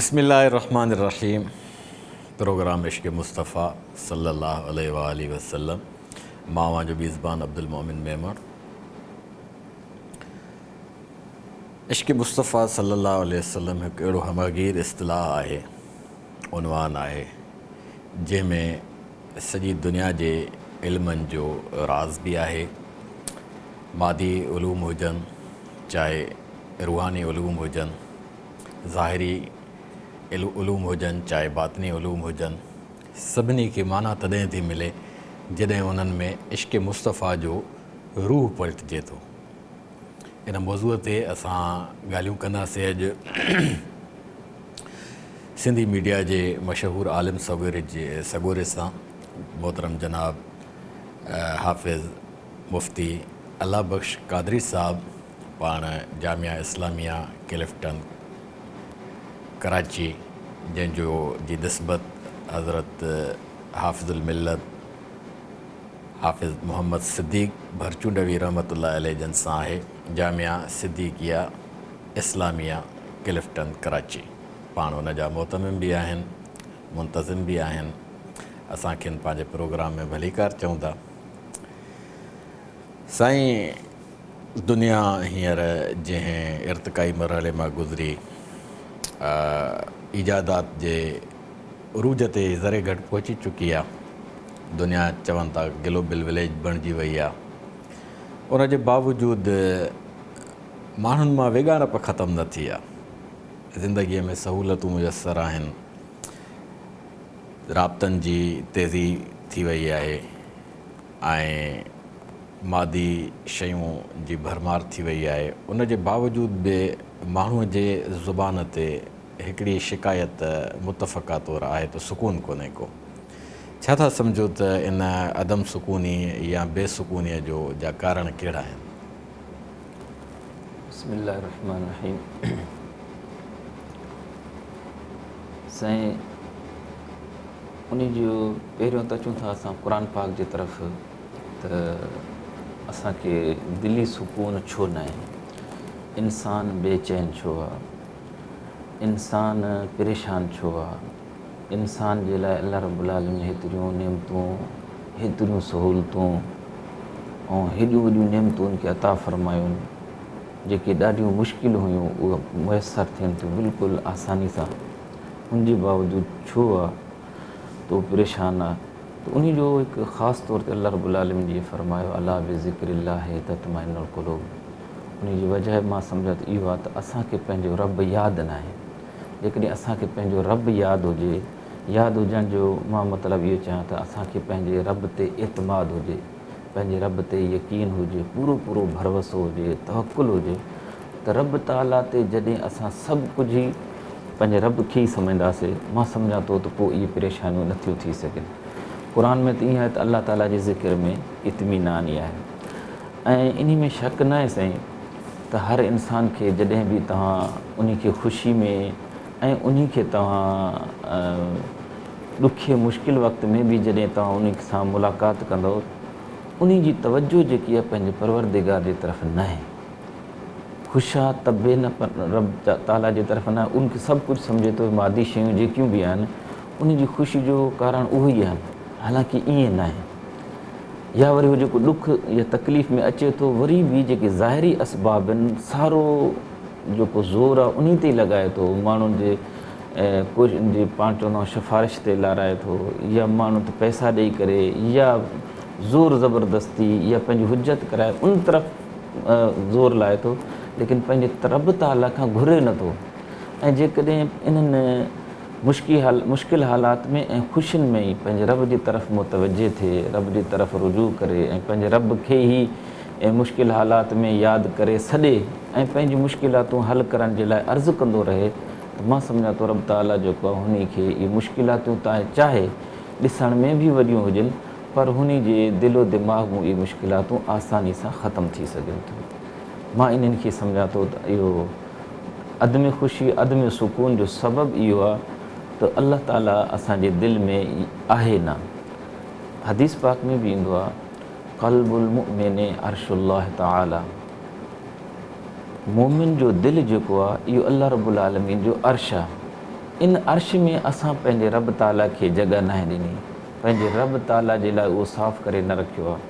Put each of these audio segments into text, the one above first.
بسم الله الرحمن الرحيم پروگرام عشق مصطفيٰ صلي الله عليه واٰله وسلم مان اوهان جو ميزبان عبدالمؤمن ميمڻ عشق مصطفيٰ صلي الله عليه وسلم هڪ اهڙو همگير اصطلاح آهي عنوان آهي جنهن ۾ سڄي دنيا جي علمن جو راز به آهي مادي علوم هجن چاهي روحاني علوم هجن ظاهري علوم هجن چاهي باطني علوم هجن، سڀني کي معنيٰ تڏهن ٿي ملي جڏهن انهن ۾ عشق مصطفيٰ جو روح پلٽجي ٿو. ان موضوع تي اسان ڳالهيون ڪنداسين اڄ سنڌي ميڊيا جي مشهور عالم سڳوري جي سڳوري سان محترم جناب حافظ مفتي الله بخش قادري صاحب پاڻ جامعه اسلاميه ڪلفٽن ڪراچي جنهن جو جي نسبت حضرت حافظ الملت حافظ محمد صديق ڀرچونڊوي رحمة الله عليه جن سان آهي، جامعه صديقيه اسلاميه ڪلفٽن ڪراچي پاڻ ان جا مهتمم به آهن منتظم به آهن اسان کين پنهنجي پروگرام ۾ ڀليڪار چئون ٿا. سائين دنيا هينئر جنهن ارتقائي مرحلي مان گذري ايجادات جي عروج تي ذري گهٽ پهچي چڪي آ. دنيا چون ٿا گلوبل وليج بڻجي وئي آ. ان جي باوجود ماڻهن مان ويڳاڻپ ختم نه ٿي آ. زندگيء ۾ سهولتون ميسر آهن. رابطن جي تيزي ٿي وئي آهي. ۽ مادي شيون جي ڀرمار ٿي وئي آهي، ان جي باوجود به ماڻهوء جي زبان تي هڪڙي شڪايت متفقه طور آهي ته سڪون ڪونهي ڪو. ڇا ٿا سمجهو ته ان عدم سڪوني يا بي سڪونيء جو جا ڪارڻ ڪهڙا آهن؟ بسم الله الرحمٰن الرحيم سائين انهي جو پهريون ته اچون ٿا اسان قرآن پاڪ جي طرف ته اسان کي دلي سڪون ڇو ناهي انسان بي چين ڇو آ انسان پريشان ڇو آ انسان جي لاء الله رب العالمين هيتريون نعمتون هيتريون سهولتون ۽ هيڏيون وڏيون نعمتون ان کي عطا فرمايون جيڪي ڏاڍيون مشڪل هيون اهي ميسر ٿين ٿيون بلڪل آساني سان ان جي باوجود ڇو آ ته هو پريشان آ ته انهي جو هڪ خاص طور تي الله رب العالمين جيئن فرمايو الا بذڪر الله تطمئن القلوب انهي جي وجه مان سمجهان ته اهو آ ته اسان کي پنهنجو رب ياد ناهي جيڪڏهن اسان کي پنهنجو رب ياد هجي ياد هجڻ جو مان مطلب اهو چاهيان ته اسان کي پنهنجي رب تي اعتماد هجي پنهنجي رب تي يقين هجي، پورو پورو ڀروسو هجي، توڪل هجي ته رب تعاليٰ تي جڏهن اسان سڀ ڪجهه ئي پنهنجي رب کي ئي سمجهنداسي، مان سمجهان ٿو ته پوء اهي پريشانيون نه ٿيون ٿي سگهن. قرآن ۾ ته ائين آهي ته الله تعاليٰ جي ذڪر ۾ اطمينان ئي آهي ۽ انهي ۾ شڪ ناهي سائين ته هر انسان کي جڏهن به توهان انهي کي خوشي ۾ ۽ انهي کي توهان ڏکي مشڪل وقت ۾ به جڏهن توهان انهي سان ملاقات ڪندؤ انهي جي توجه جيڪي آهي پنهنجي پروردگار جي طرف ناهي. خوش آ ته به نه پر رب تعاليٰ جي طرف نه ان کي سڀ ڪجهه سمجهي ٿو مادي شيون جيڪيون به آهن انهي جي خوشي جو ڪارڻ اهو ئي آهن حالانڪه ائين ناهي يا وري هو جيڪو ڏک يا تڪليف ۾ اچي ٿو وري به جيڪي ظاهري اسباب آهن سارو جيڪو زور آ انهي تي ئي لڳائي ٿو ماڻهن جي ڪجهه جي پاڻ چوندا آهيون سفارش تي لارائي ٿو يا ماڻهن تي پئسا ڏئي ڪري يا زور زبردستي يا پنهنجي حجت ڪرائي ان طرف زور لائي ٿو ليڪن پنهنجي رب تعاليٰ کان گهري نٿو ۽ جيڪڏهن انهن مشڪل حالات ۾ ۽ خوشين ۾ ئي پنهنجي رب جي طرف متوجه ٿئي رب جي طرف رجوع ڪري ۽ پنهنجي رب کي ئي مشڪل حالات ۾ ياد ڪري سڏي ۽ پنهنجون مشڪلاتون حل ڪرڻ جي لاء عرض ڪندو رهي ته مان سمجهان ٿو رب تعاليٰ جيڪو آهي هني کي اهي مشڪلاتون تان چاهي ڏسڻ ۾ به وڏيون هجن پر هني جي دل و دماغ مون اهي مشڪلاتون آساني سان ختم ٿي سگهن ٿيون. مان انهن کي سمجهان ٿو ته اهو عدم خوشي عدم سڪون جو سبب اهو آهي ته الله تعاليٰ اسان جي دل ۾ آهي نه. حديث پاڪ ۾ به ايندو آهي قلب المؤمن عرش الله تعاليٰ. مؤمن جو دل جيڪو آ اهو الله رب العالمين جو عرش آ. ان عرش ۾ اسان پنهنجي رب تعاليٰ کي جڳهه ناهي ڏني، پنهنجي رب تعاليٰ جي لاء اهو صاف ڪري نه رکيو آهي.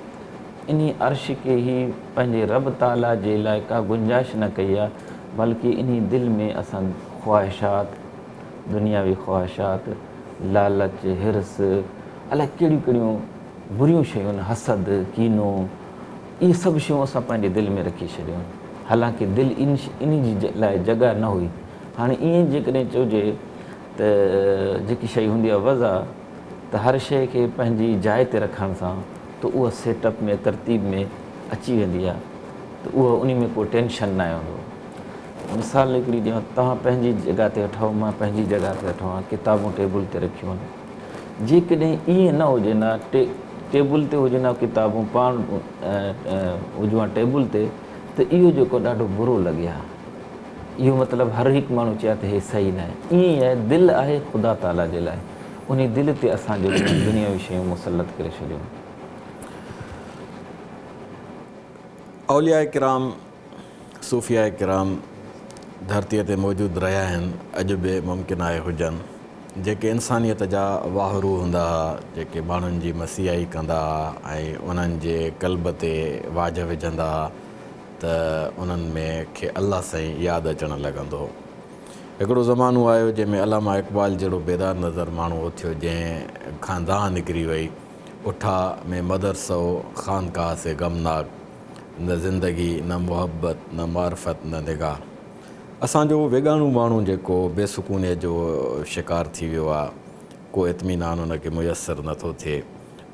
انهي عرش کي ئي پنهنجي رب تعاليٰ جي لاء ڪا گنجائش نه ڪئي آهي، بلڪه انهي دل ۾ اسان خواهشات، دنياوي خواهشات، لالچ، حرص، الائي ڪهڙيون ڪهڙيون بريون شيون، حسد، ڪينو، اهي سڀ شيون اسان پنهنجي دل ۾ رکي ڇڏيون آهن. حالانڪه دل انهي جي لاء جڳهه نه هئي. هاڻي ائين جيڪڏهن چئجي ته جيڪي شيء هوندي آهي وضع ته هر شيء کي پنهنجي جاء تي رکڻ سان ته اها سيٽ اپ ۾ ترتيب ۾ اچي ويندي آهي ته اها انهي ۾ ڪو ٽينشن ناهي هوندو. مثال هڪڙي ڏيان توهان پنهنجي جڳهه تي ويٺا آهيو مان پنهنجي جڳهه تي ويٺو آهيان ڪتابون ٽيبل تي رکيون آهن جيڪڏهن ائين نه هجن ها ٽيبل تي هجن ها ڪتابون پاڻ هجون ها ٽيبل تي ته اهو جيڪو ڏاڍو برو لڳي ها. اهو مطلب هر هڪ ماڻهو چئي ها ته هي صحيح ناهي. ائين ئي آهي دل آهي خدا تعاليٰ جي لاء. انهي دل تي اسان جيڪو آهن دنيوي شيون مسلط ڪري ڇڏيون. اولياء ڪرام، صوفياء ڪرام ڌرتيء تي موجود رهيا آهن، اڄ به ممڪن آهي هجن، جيڪي انسانيت جا واهرو هوندا ها، جيڪي ماڻهن جي مسيحائي ڪندا ها ۽ انهن جي قلب تي واجهه وجهندا ها، ته انهن ۾ کي الله سائين ياد اچڻ لڳندو هو. هڪڙو زمانو آيو جنهن ۾ علامه اقبال جهڙو بيدار نظر ماڻهو اٿيو جنهن کان دانهن نڪري وئي، اٺا ۾ مدرسو خانقاه سي غمناڪ، نه زندگي، نه محبت، نه معرفت، نه نگاهه. اسان جو ويڳاڻو ماڻهو جيڪو بي سڪونيء جو شڪار ٿي ويو آ، ڪو اطمينان ان کي ميسر نٿو ٿئي.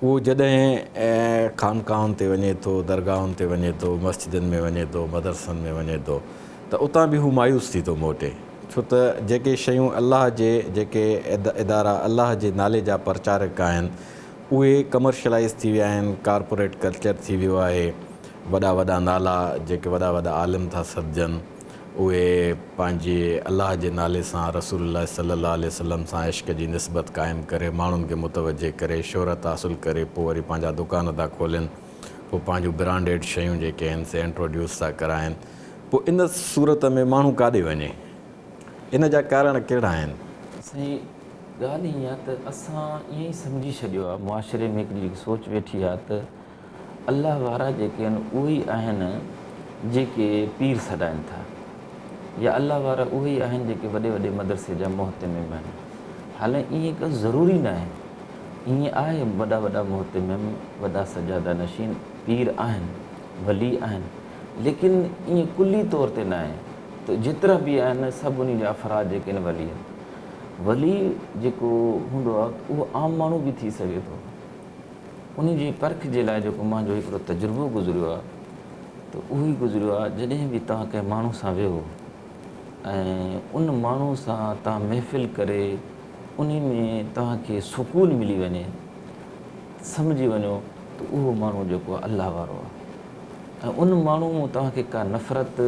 اهو جڏهن خانقاهن تي وڃي ٿو، درگاهن تي وڃي ٿو، مسجدن ۾ وڃي ٿو، مدرسن ۾ وڃي ٿو ته اتان به هو مايوس ٿي ٿو موٽي. ڇو ته جيڪي شيون الله جي، جيڪي ادارا الله جي نالي جا پرچارڪ آهن، اهي ڪمرشلائيز ٿي ويا آهن، ڪارپوريٽ ڪلچر ٿي ويو آهي، وڏا وڏا نالا جيڪي وڏا وڏا عالم ٿا سڏجن، اهي پنهنجي الله جي نالي سان رسول الله صلي الله عليه وسلم سان عشق جي نسبت قائم ڪري ماڻهن کي متوجه ڪري شهرت حاصل ڪري پوء وري پنهنجا دڪان ٿا کولين پوء پنهنجون برانڊيڊ شيون جيڪي آهن سي انٽروڊيوس ٿا ڪرائين پوء ان صورت ۾ ماڻهو ڪاڏي وڃي ان جا ڪارڻ ڪهڙا آهن؟ سائين ڳالهه ائين آهي ته اسان ائين ئي سمجهي ڇڏيو آهي معاشري ۾ هڪڙي جيڪي سوچ ويٺي آهي ته الله وارا جيڪي آهن اهي ئي آهن جيڪي پير سڏائن ٿا يا الله وارا اهي ئي آهن جيڪي وڏي وڏي مدرسي جا مهتمم آهن. حالانڪ ائين ڪا ضروري ناهي. ائين آهي وڏا وڏا مهتمم، وڏا سجاده نشين پير آهن، ولي آهن، ليڪن ائين ڪلي طور تي ناهي ته جيترا به آهن سڀ انهي جا افراد جيڪي آهن ولي آهن. ولي جيڪو هوندو آهي اهو عام ماڻهو به ٿي سگهي ٿو. ان جي پرک جي لاء جيڪو منهنجو هڪڙو تجربو گذريو آهي ته اهو ئي گذريو آهي جڏهن به توهان ڪنهن ماڻهو سان ويهو ۽ ان ماڻهو سان توهان محفل ڪري ان ۾ توهان کي سڪون ملي وڃي سمجهي وڃو ته اهو ماڻهو جيڪو آهي الله وارو آهي ۽ ان ماڻهو مون توهان کي ڪا نفرت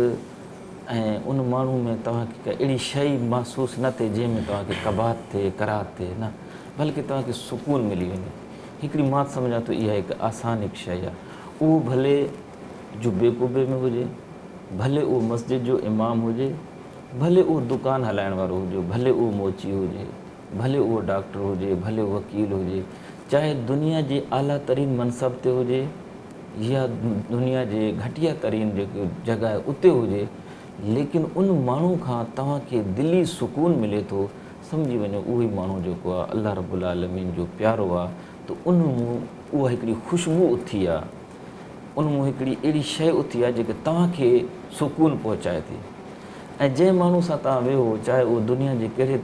۽ ان ماڻهو ۾ توهان کي ڪا اهڙي شيء محسوس نه ٿئي جنهن ۾ توهان کي قباحت ٿئي ڪراهت ٿئي نه بلڪه توهان کي سڪون ملي وڃي. هڪڙي مان سمجهان ٿو اها هڪ آسان هڪ شيء آهي. اهو ڀلي جبي قبي ۾ هجي، ڀلي اهو مسجد جو امام هجي، ڀلي اهو دڪان هلائڻ وارو هجي، ڀلي اهو موچي هجي، ڀلي اهو ڊاڪٽر هجي، ڀلي وڪيل هجي، چاهي دنيا جي اعليٰ ترين منصب تي هجي يا دنيا جي گهٽيا ترين جيڪي جڳهه آهي اتي هجي، ليڪن ان ماڻهو کان توهان کي دلي سڪون ملي ٿو سمجهي وڃو اهو ئي ماڻهو جيڪو آ الله رب العالمين جو پيارو آ ته ان مون اها هڪڙي خوشبو اٿي آ ان مون هڪڙي اهڙي شيء اٿي آ جيڪي توهان کي سڪون پهچائي ٿي ۽ جنهن ماڻهو سان توهان ويهو چاهي اهو دنيا جي ڪهڙي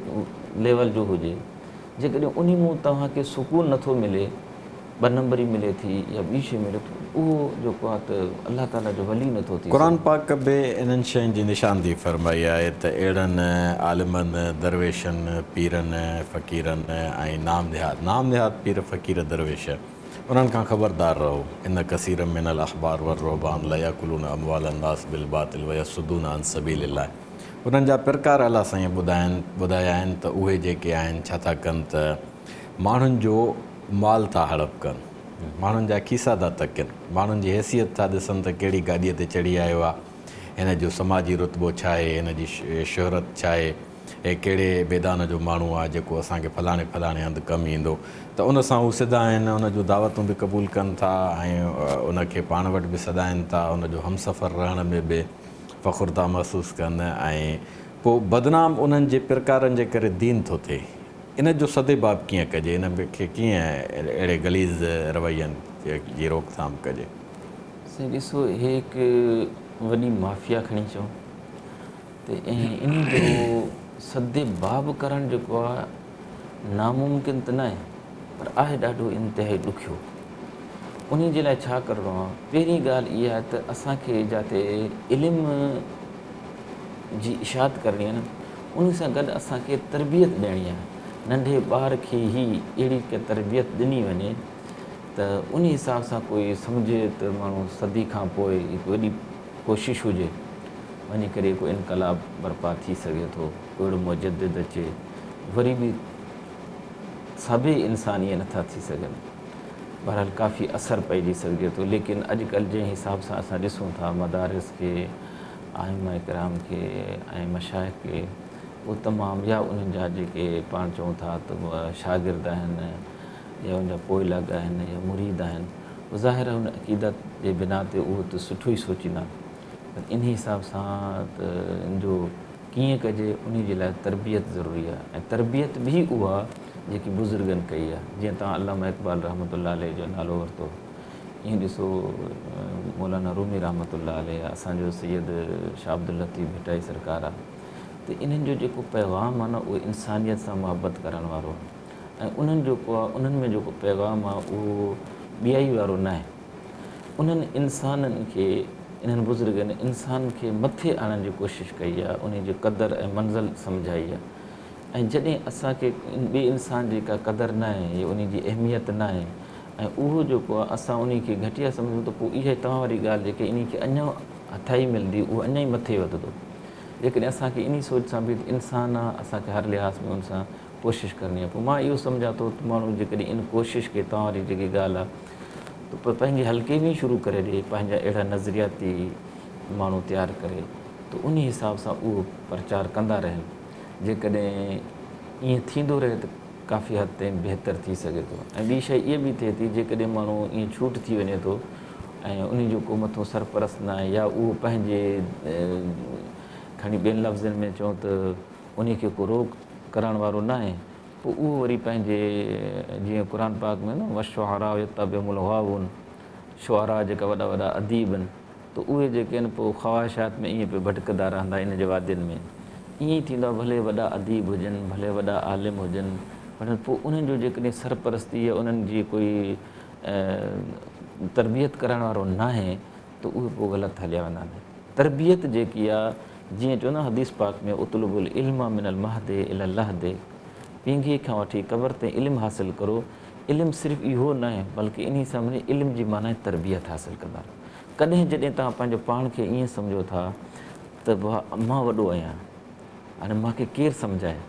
ليول جو هجي جيڪڏهن انهي مون توهان کي سڪون نٿو ملي ٻه نمبري ملي ٿي يا ٻي شيء ملي ٿي اهو جيڪو آهي ته الله تعاليٰ جو ولي نٿو ٿي قرآن سگهي. پاڪ به انهن شين جي نشاندهي فرمائي آهي ته اهڙن عالمن، درويشن، پيرن، فقيرن ۽ نام نهاد، نام نهاد پير فقير درويش، انهن کان خبردار رهو، ان ڪثيرا من الاحبار والرهبان لياڪلون اموال الناس بالباطل ويصدون عن سبيل الله انهن جا پرڪار الله سائين ٻڌائن ٻڌايا آهن ته اهي جيڪي آهن ڇا ٿا ڪن ته ماڻهن جو مال ٿا هڙپ ڪن، ماڻهن جا کيسا ٿا تڪين، ماڻهن جي حيثيت ٿا ڏسن ته ڪهڙي گاڏيء تي چڙهي آيو آ، هن جو سماجي رتبو ڇا آهي، هن جي شهرت ڇا آهي، هي ڪهڙي ميدان جو ماڻهو آهي جيڪو اسان کي فلاڻي فلاڻي هنڌ ڪم ايندو ته ان سان هو سڌا آهن، ان جون دعوتون به قبول ڪن ٿا ۽ ان کي پاڻ وٽ به سڏائن ٿا، ان جو همسفر رهڻ ۾ به فخر ٿا محسوس ڪن ۽ پوء بدنام انهن جي پرڪارن جي ڪري دين ٿو ٿئي. ان جو سدباب ڪيئن ڪجي؟ ان کي ڪيئن اهڙي غليظ روين جي روڪٿام ڪجي؟ سائين ڏسو هي هڪ وڏي مافيا کڻي چئون ته انهي جو سد باب ڪرڻ جيڪو آهي ناممڪن ته ناهي پر آهي ڏاڍو انتهائي ڏکيو. انهي جي لاء ڇا ڪرڻو آهي؟ پهرين ڳالهه اها آهي ته اسان کي جاتي علم جي اشاعت ڪرڻي آهي نه انهي سان گڏ اسان کي تربيت ڏيڻي آهي. ننڍي ٻار کي ئي اهڙي ڪا تربيت ڏني وڃي ته انهي حساب سان ڪوئي سمجهي ته ماڻهو صدي کان پوء هڪ وڏي ڪوشش هجي وڃي ڪري ڪو انقلاب برپا ٿي سگهي ٿو، ڪو اهڙو مجدد اچي، وري به سڀئي انسان ائين نٿا ٿي سگهن. بهرحال ڪافي اثر پئجي سگهجي ٿو، ليڪن اڄڪلهه جنهن حساب سان اسان ڏسون ٿا مدارس کي، ائمه ڪرام کي ۽ مشائخ کي اهو تمام يا انهن جا جيڪي پاڻ چئون ٿا ته شاگرد آهن يا ان جا پوئلڳ آهن يا مريد آهن، ظاهر آهي ان عقيدت جي بنا تي اهو ته سٺو ئي سوچيندا پر انهي حساب سان ته ان جو ڪيئن ڪجي انهي جي لاء تربيت ضروري آهي ۽ تربيت به اها جيڪي بزرگن ڪئي آهي جيئن توهان علامه اقبال رحمة الله عليه جو نالو ورتو ائين ڏسو مولانا رومي رحمة الله عليه آهي اسان جو سيد شاهه عبداللطيف ڀٽائي سرڪار آهي ته انهن جو جيڪو پيغام آهي نه اهو انسانيت سان محبت ڪرڻ وارو آهي. ۽ انهن جيڪو آهي انهن ۾ جيڪو پيغام آهي اهو ٻيائي وارو ناهي. انهن انسانن کي انهن بزرگن انسان کي مٿي آڻڻ جي ڪوشش ڪئي آهي، انهي جي قدر ۽ منزل سمجهائي آهي ۽ جڏهن اسان کي ٻئي انسان جي ڪا قدر ناهي يا انهي جي اهميت ناهي ۽ اهو جيڪو آهي اسان انهي کي گهٽيا سمجهون ته پوء اها توهان واري ڳالهه جيڪي انهي کي اڃا هٿائي ملندي اهو اڃا ئي مٿي وڌندو. جيڪڏهن اسان کي انهي سوچ سان به انسان آهي اسان کي هر لحاظ ۾ ان سان ڪوشش ڪرڻي آهي پوء مان اهو سمجهان ٿو ته ماڻهو جيڪڏهن ان ڪوشش کي توهان واري جيڪي ڳالهه آهي ته پوء پنهنجي حلقي ۾ ئي شروع ڪري ڏي پنهنجا اهڙا نظرياتي ماڻهو تيار ڪري ته انهي حساب سان اهو پرچار ڪندا رهن جيڪڏهن ائين ٿيندو رهي ته ڪافي حد تائين بهتر ٿي سگهي ٿو ۽ ٻي شيء اها به ٿئي ٿي جيڪڏهن ماڻهو ائين ڇوٽ ٿي وڃي ٿو ۽ انهي جو ڪو مٿو سرپرست نه آهي يا اهو پنهنجي کڻي ٻين لفظن ۾ چئون ته انهي کي ڪو روڪ ڪرڻ وارو ناهي، پوء اهو وري پنهنجي جيئن قرآن پاڪ ۾ نه والشعراء يتبعهم الغاوون شعراء جيڪا وڏا وڏا اديب آهن ته اهي جيڪي آهن پوء خواهشات ۾ ائين پيو ڀٽڪندا رهندا ان جي وادين ۾ ائين ئي ٿيندو آهي ڀلي وڏا اديب هجن ڀلي وڏا عالم هجن پر پوء انهن جو جيڪڏهن سرپرستي يا انهن جي ڪوئي تربيت ڪرڻ وارو ناهي ته اهي پوء غلط هليا ويندا آهن. تربيت جيڪي آ جيئن چوندا آهن حديث پاڪ ۾ اطلب العلم من المهد الي اللحد پينگهي کان وٺي قبر تائين علم حاصل ڪرو علم صرف اهو ناهي بلڪه انهي سان معني علم جي معنيٰ آهي تربيت حاصل ڪندا رهو ڪڏهن جڏهن توهان پنهنجو پاڻ کي ائين سمجهو ٿا ته مان وڏو آهيان هاڻي مان کي ڪير سمجهائي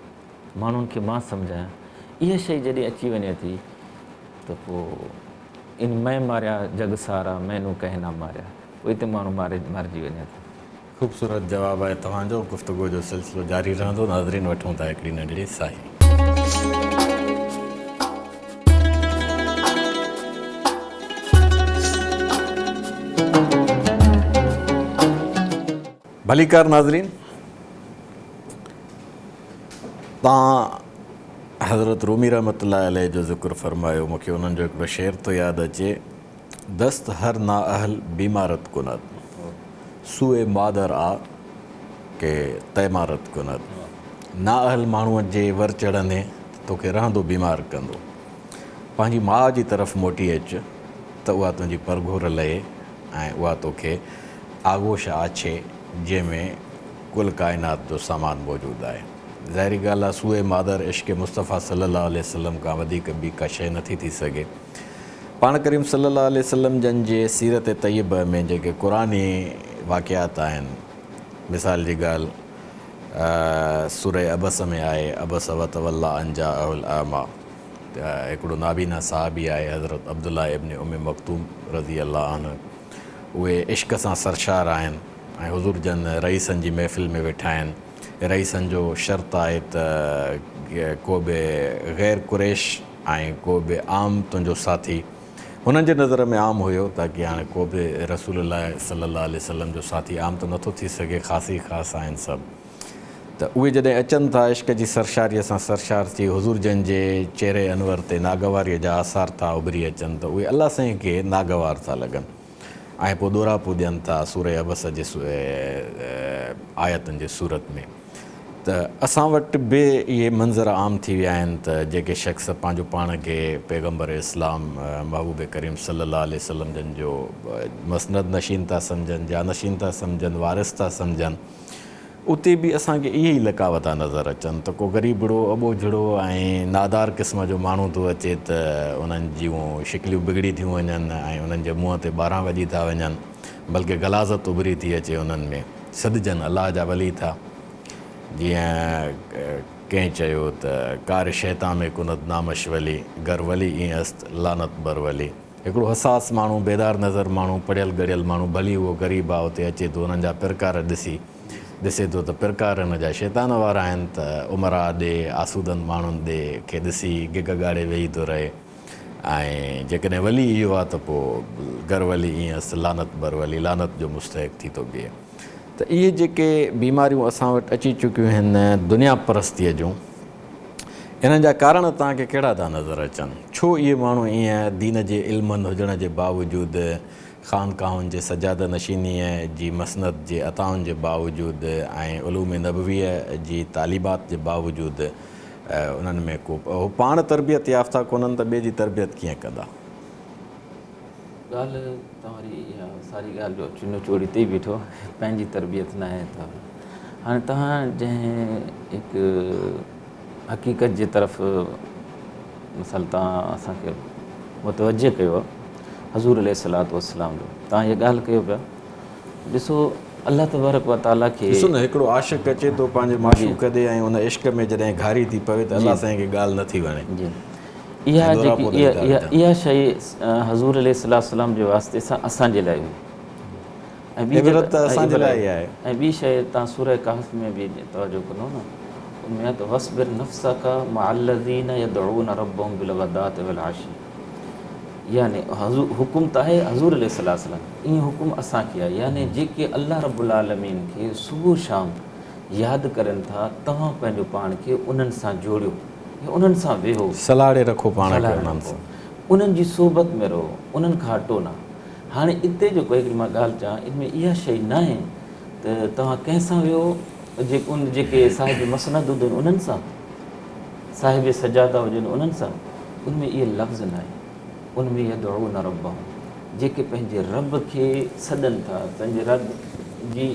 ماڻهن کي مان سمجهايان اها شيء جڏهن اچي وڃي ٿي ته پوء ان مين ماريا جڳ سارا مينون ڪنهن نه ماريا پوء اتي ماڻهو ماري مارجي وڃي ٿو. خوبصورت جواب آهي توهان جو گفتگو جو سلسلو جاري رهندو ناظرين وٺون ٿا هڪڙي ننڍڙي ساهي. ڀليڪار ناظرين توهان حضرت رومي رحمت الله عليه جو ذڪر فرمايو مون کي انهن جو هڪڙو شعر ٿو ياد اچي دست هر نااهل بيمارت کند سوء مادر آ ڪي تيمارت کند نااهل ماڻهوء جي ور چڙهندين ته توکي رهندو بيمار ڪندو پنهنجي ماء جي طرف موٽي اچ ته اها تنهنجي پرگهور لهي ۽ اها توکي آغوش آڇي جنهن ۾ ڪل ڪائنات جو سامان موجود آهي. ظاهري ڳالهه آهي سوء مادر عشق مصطفيٰ صلي الله عليه وسلم کان وڌيڪ ٻي ڪا شيء نٿي ٿي سگهي. پاڻ ڪريم صلي الله عليه وسلم جن جي سيرت طيبه ۾ جيڪي قرآني واقعات آهن مثال جي ڳالهه سوره عبس ۾ آهي عبس وتوليٰ ان جاءه الاعميٰ ته هڪڙو نابينا صحابي آهي حضرت عبدالله ابن ام مڪتوم رضي الله عنه اهي عشق سان سرشار آهن ۽ حضور جن رئيسن جي محفل ۾ ويٺا آهن. رئيسن جو شرط آهي ته ڪو به غير قريش ۽ ڪو به عام تنهنجو ساٿي هنن جي نظر ۾ عام هيو تاڪي هاڻي ڪو به رسول الله صلي الله عليه وسلم جو ساٿي عام ته نٿو ٿي سگهي خاص ئي خاص آهن سڀ ته اهي جڏهن اچن ٿا عشق جي سرشاريء سان سرشار ٿي حضور جن جي چهري انور تي ناگواريء جا آثار ٿا اڀري اچن ته اهي الله سائين کي ناگوار ٿا لڳن ۽ پوء ڏوراپو ڏين ٿا سورة عبس جي آيتن جي صورت ۾ ته اسان وٽ به اهي منظر عام ٿي ويا آهن ته جيڪي شخص پنهنجو پاڻ کي پيغمبر اسلام محبوب ڪريم صلي الله عليه وسلم جن جو مسند نشين ٿا سمجهن، جانشين ٿا سمجهن، وارث ٿا سمجهن، اتي به اسان کي اهي ئي لقاوتا نظر اچن ته ڪو غريبڙو، اٻوجهڙو ۽ نادار قسم جو ماڻهو ٿو اچي ته انهن جون شڪليون بگڙي ٿيون وڃن ۽ انهن جي منهن تي ٻارهن وڄي ٿا وڃن بلڪه غلاظت اڀري ٿي اچي انهن ۾. سڏجن الله جا ولي ٿا. جيئن ڪنهن چيو ته ڪار شيطان ۾ ڪند نامش ولي، گر ولي اين است لعنت بر ولي. هڪڙو حساس ماڻهو، بيدار نظر ماڻهو، پڙهيل ڳڙهيل ماڻهو، ڀلي اهو غريب آ، اتي اچي ٿو انهن جا پرڪار ڏسي، ڏسي ٿو ته پرڪار هن جا شيطان وارا آهن ته امراء ڏي، آسودن ماڻهن ڏي کي ڏسي گگ ڳاڙي ويهي ٿو رهي ۽ جيڪڏهن ولي اهو آ ته پوء گر ولي اين است لعنت بر ولي، لعنت جو مستحق ٿي ٿو بيهي. ته اهي جيڪي بيماريون اسان وٽ اچي چڪيون آهن دنيا پرستيء جون، انهن جا ڪارڻ توهان کي ڪهڙا ٿا نظر اچن؟ ڇو اهي ماڻهو ائين دين جي علمن هجڻ جي باوجود، خانقاهن جي سجاده نشينيء جي مسند جي عطائن جي باوجود ۽ علوم نبويء جي تعليمات جي باوجود انهن ۾ ڪو هو پاڻ تربيت يافته ڪونهن ته ٻئي جي تربيت ڪيئن ڪندا؟ ڳالهه توهان جي اها ساري ڳالهه جو چنو چوڙي تي ئي بيٺو پنهنجي تربيت ناهي ته هاڻي توهان جنهن هڪ حقيقت جي طرف مثال توهان اسان کي متوجه ڪيو حضور عليه الصلوة والسلام جو توهان هيء ڳالهه ڪيو پيا ڏسو الله تبارڪ و تعاليٰ کي ڏسو نه هڪڙو عاشق اچي ٿو پنهنجي معشوق ڏي ۽ ان عشق ۾ جڏهن گهاري ٿي پوي ته الله سائين کي ڳالهه نٿي وڻي جي اها جيڪي اها شيء حضور عليه الصلوة والسلام جي واسطي سان اسان جي لاء هئي ۽ ٻي عبرت ته اسان جي لاء ئي آهي. ۽ ٻي شيء توهان سوره ڪهف ۾ به توجه ڪندو نه ان ۾ آهي ته واصبر نفسک مع الذين يدعون ربهم بالغداة والعشي يعني حڪم ته آهي حضور عليه الصلوة والسلام ائين حڪم اسان کي آهي يعني جيڪي الله رب العالمين کي صبح شام ياد ڪرين ٿا توهان پنهنجو پاڻ کي انهن سان جوڙيو يا انهن سان ويهو سلهاڙي رکو پاڻ کي انهن سان. انهن جي صحبت ۾ رهو انهن کان هٽو نه. هاڻي اتي جيڪو هڪڙي مان ڳالهه چوان ان ۾ اها شيء ناهي ته توهان ڪنهن سان ويهو ان جيڪي صاحب مسند هجن انهن سان صاحب سجاده هجن انهن سان ان ۾ اهي لفظ ناهي ان ۾ يدعون ربهم جيڪي پنهنجي رب کي سڏن ٿا پنهنجي رب جي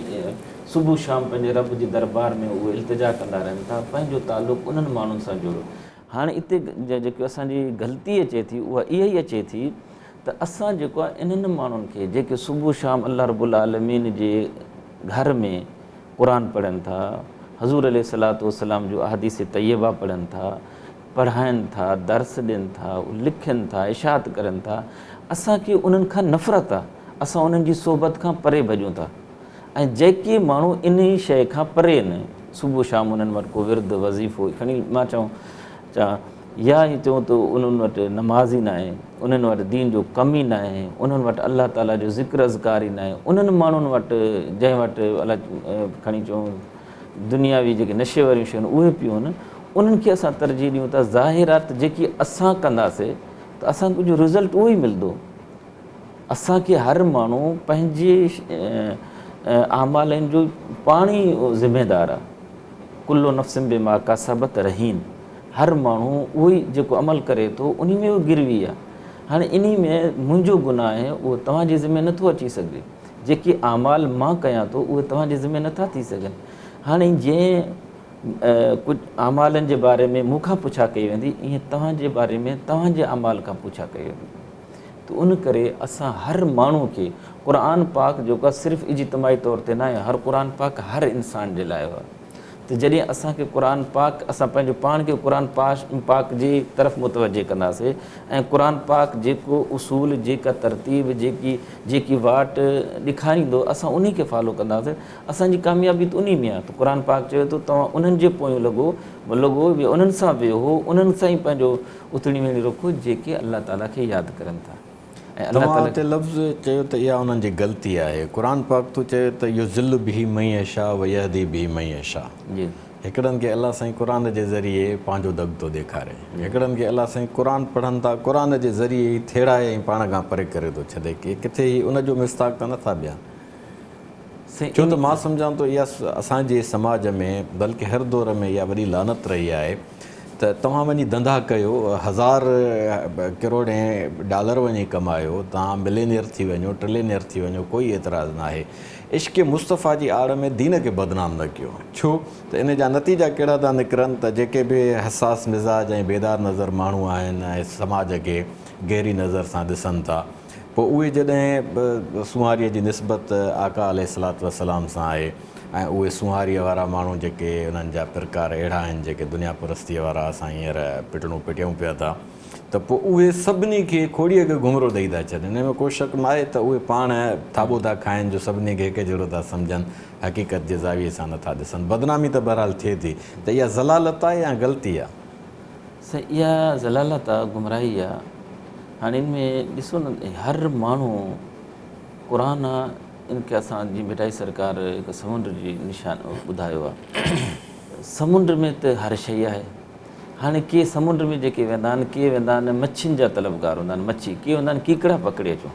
صبح شام پنهنجي رب جي دربار ۾ اهي التجا ڪندا رهن ٿا پنهنجو تعلق انهن ماڻهن سان جوڙيو هاڻي اتي جيڪي اسان جي غلطي اچي ٿي اها اها ئي اچي ٿي ته اسان جيڪو آهي انهن ماڻهن کي جيڪي صبح شام الله رب العالمين جي گهر ۾ قرآن پڙهن ٿا، حضور عليه الصلوة والسلام جون احاديث طيبه پڙهن ٿا، پڙهائن ٿا، درس ڏين ٿا، لکن ٿا، اشاعت ڪرن ٿا، اسان کي انهن کان نفرت آهي، اسان انهن جي صحبت کان پري ڀڄون ٿا ۽ جيڪي ماڻهو انهي شيء کان پري آهن، صبح شام انهن وٽ ڪو ورد وظيفو کڻي مان چوان يا ائين چئون ته انهن وٽ نماز ئي ناهي، انهن وٽ دين جو ڪم ئي ناهي، انهن وٽ الله تعاليٰ جو ذڪر اذڪار ئي ناهي، انهن ماڻهن وٽ جنهن وٽ الله کڻي چئون دنياوي جيڪي نشي واريون شيون آهن اهي پيون آهن، انهن کي اسان ترجيح ڏيون ٿا، ظاهر آهي ته جيڪي اسان ڪنداسي ته اسان کي رزلٽ اهو ئي ملندو. اسان کي هر ماڻهو پنهنجي اعمالن جو پاڻ ئي ذميدار آهي. ڪل نفس بما ڪسبت رهين هر ماڻهو اهو ئي جيڪو عمل ڪري ٿو انهي ۾ اهو گروي آهي. هاڻي انهي ۾ منهنجو گناهه آهي اهو توهان جي ذمي نٿو اچي سگهي. جيڪي اعمال مان ڪيان ٿو اهي توهان جي ذمي نٿا ٿي سگهن. هاڻي جنهن ڪجهه اعمالن جي باري ۾ مون کان پڇا ڪئي ويندي ائين توهان جي باري ۾ توهان جي اعمال کان پڇا ڪئي ويندي. ته ان ڪري اسان هر ماڻهو کي قرآن پاڪ جيڪو آهي صرف اجتماعي طور تي ناهي هر قرآن پاڪ هر انسان جي لاء آهي. ته جڏهن اسان کي قرآن پاڪ اسان پنهنجو پاڻ کي قرآن پاڪ جي طرف متوجه ڪنداسي ۽ قرآن پاڪ جيڪو اصول جيڪا ترتيب جيڪي جيڪي واٽ ڏيکاريندو اسان انهي کي فالو ڪنداسي اسان جي ڪاميابي ته انهي ۾ آهي ته قرآن پاڪ چوي ٿو توهان انهن جي پويون لڳو لڳو يا انهن سان ويهو انهن سان ئي پنهنجو اٿڻي ويهڻي رکو جيڪي الله تعالي کي ياد ڪرن ٿا. ۽ الله توهان تعالي اتي لفظ چيو ته اها انهن جي غلطي آهي. قرآن پاڪ ٿو چئي ته يضل به من يشاء ويهدي به من يشاء. هڪڙن کي الله سائين قرآن جي ذريعي پنهنجو دڳ ٿو ڏيکاري. هڪڙن کي الله سائين قرآن پڙهن ٿا قرآن جي ذريعي ئي ٿيڙائي ۽ پاڻ کان پري ڪري ٿو ڇڏي. ڪٿي هي ان جو مصداق ته نٿا ڏين. ڇو ته مان سمجهان ٿو اها اسان جي سماج ۾ بلڪه هر دور ۾ اها وڏي لعنت رهي آهي ته توهان وڃي ڌنڌا ڪيو هزار ڪروڙين ڊالر وڃي ڪمايو توهان ملينيئر ٿي وڃو ٽرلينيئر ٿي وڃو ڪوئي اعتراض ناهي عشق مصطفيٰ جي آڙ ۾ دين کي بدنام نه ڪيو ڇو ته ان جا نتيجا ڪهڙا ٿا نڪرن ته جيڪي به حساس مزاج ۽ بيدار نظر ماڻهو آهن ۽ سماج کي گهري نظر سان ڏسن ٿا پوء اهي جڏهن سونهاريء جي نسبت آقا عليه الصلوة والسلام سان آهي ۽ اهي سونهاريء وارا ماڻهو جيڪي انهن جا پرڪار اهڙا آهن جيڪي دنيا پرستيء وارا اسان هينئر پٽڻو پٽيون پيا ٿا ته پوء اهي سڀني کي کوڙيء کي گهمرو ڏئي ٿا ڇڏين. ان ۾ ڪو شڪ ناهي ته اهي پاڻ ٿاٻو ٿا کائن جو سڀني کي هڪ جهڙو ٿا سمجهن، حقيقت جي زاويي سان نٿا ڏسن. بدنامي ته بهرحال ٿئي ٿي ته اها ضلالت آهي يا غلطي آهي؟ سائين اها ضلالت آ، گمراهي آ. هاڻي ان ۾ ڏسو نه هر ماڻهو قرآن آ ان کي اسان جي ڀٽائي سرڪار هڪ سمنڊ جي نشان ٻڌايو آ سمنڊ ۾ ته هر شيء آهي هاڻي ڪي سمنڊ ۾ جيڪي ويندا آهن ڪي ويندا آهن مڇين جا طلبگار هوندا آهن مڇي ڪي هوندا آهن ڪيڪڙا پڪڙي اچون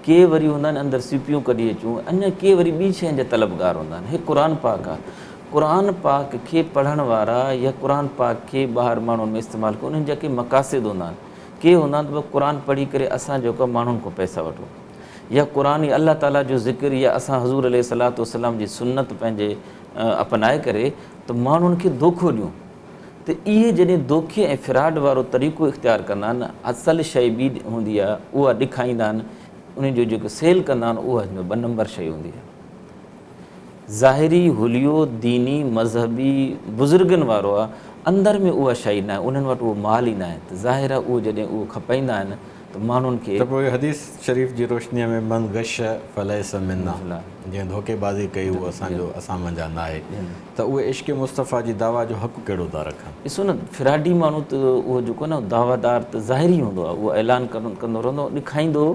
ڪي وري هوندا آهن اندر سيپيون ڪڍي اچون اڃا ڪي وري ٻي شين جا طلبگار هوندا آهن هي قرآن پاڪ آ قرآن پاڪ کي پڙهڻ وارا يا قرآن پاڪ کي ٻاهر ماڻهن ۾ استعمال ڪن انهن جا ڪي مقاصد هوندا آهن ڪي هوندا آهن ته بس قرآن پڙهي ڪري اسان جيڪو آهي ماڻهن کان پئسا وٺون يا قرآن يا الله تعالي جو ذڪر يا اسان حضور عليه الصلوة والسلام جي سنت پنهنجي اپنائي ڪري ته ماڻهن کي دوکو ڏيون ته اهي جڏهن دوکي ۽ فراڊ وارو طريقو اختيار ڪندا آهن اصل شيء ٻي هوندي آهي اها ڏکائيندا آهن انهن جو جيڪو سيل ڪندا آهن اها ٻه نمبر شيء هوندي آهي. ظاهري حليو ديني مذهبي بزرگن وارو آ اندر ۾ اها شيء ناهي انهن وٽ اهو مال ئي ناهي ته ظاهر آ اهو جڏهن اهو کپائيندا آهن ته ماڻهن کي. ته پوء حديث شريف جي روشنيء ۾ من غش فليس منا جنهن ڌوڪي بازي ڪئي اهو اسان جو اسان منجهان ناهي ته اهي عشق مصطفيٰ جي دعويٰ جو حق ڪهڙو ٿا رکن. ڏسو نه فراڊي ماڻهو ته اهو جيڪو آهي نه دعويدار ته ظاهري هوندو آ اهو اعلان ڪندو رهندو ڏکائيندو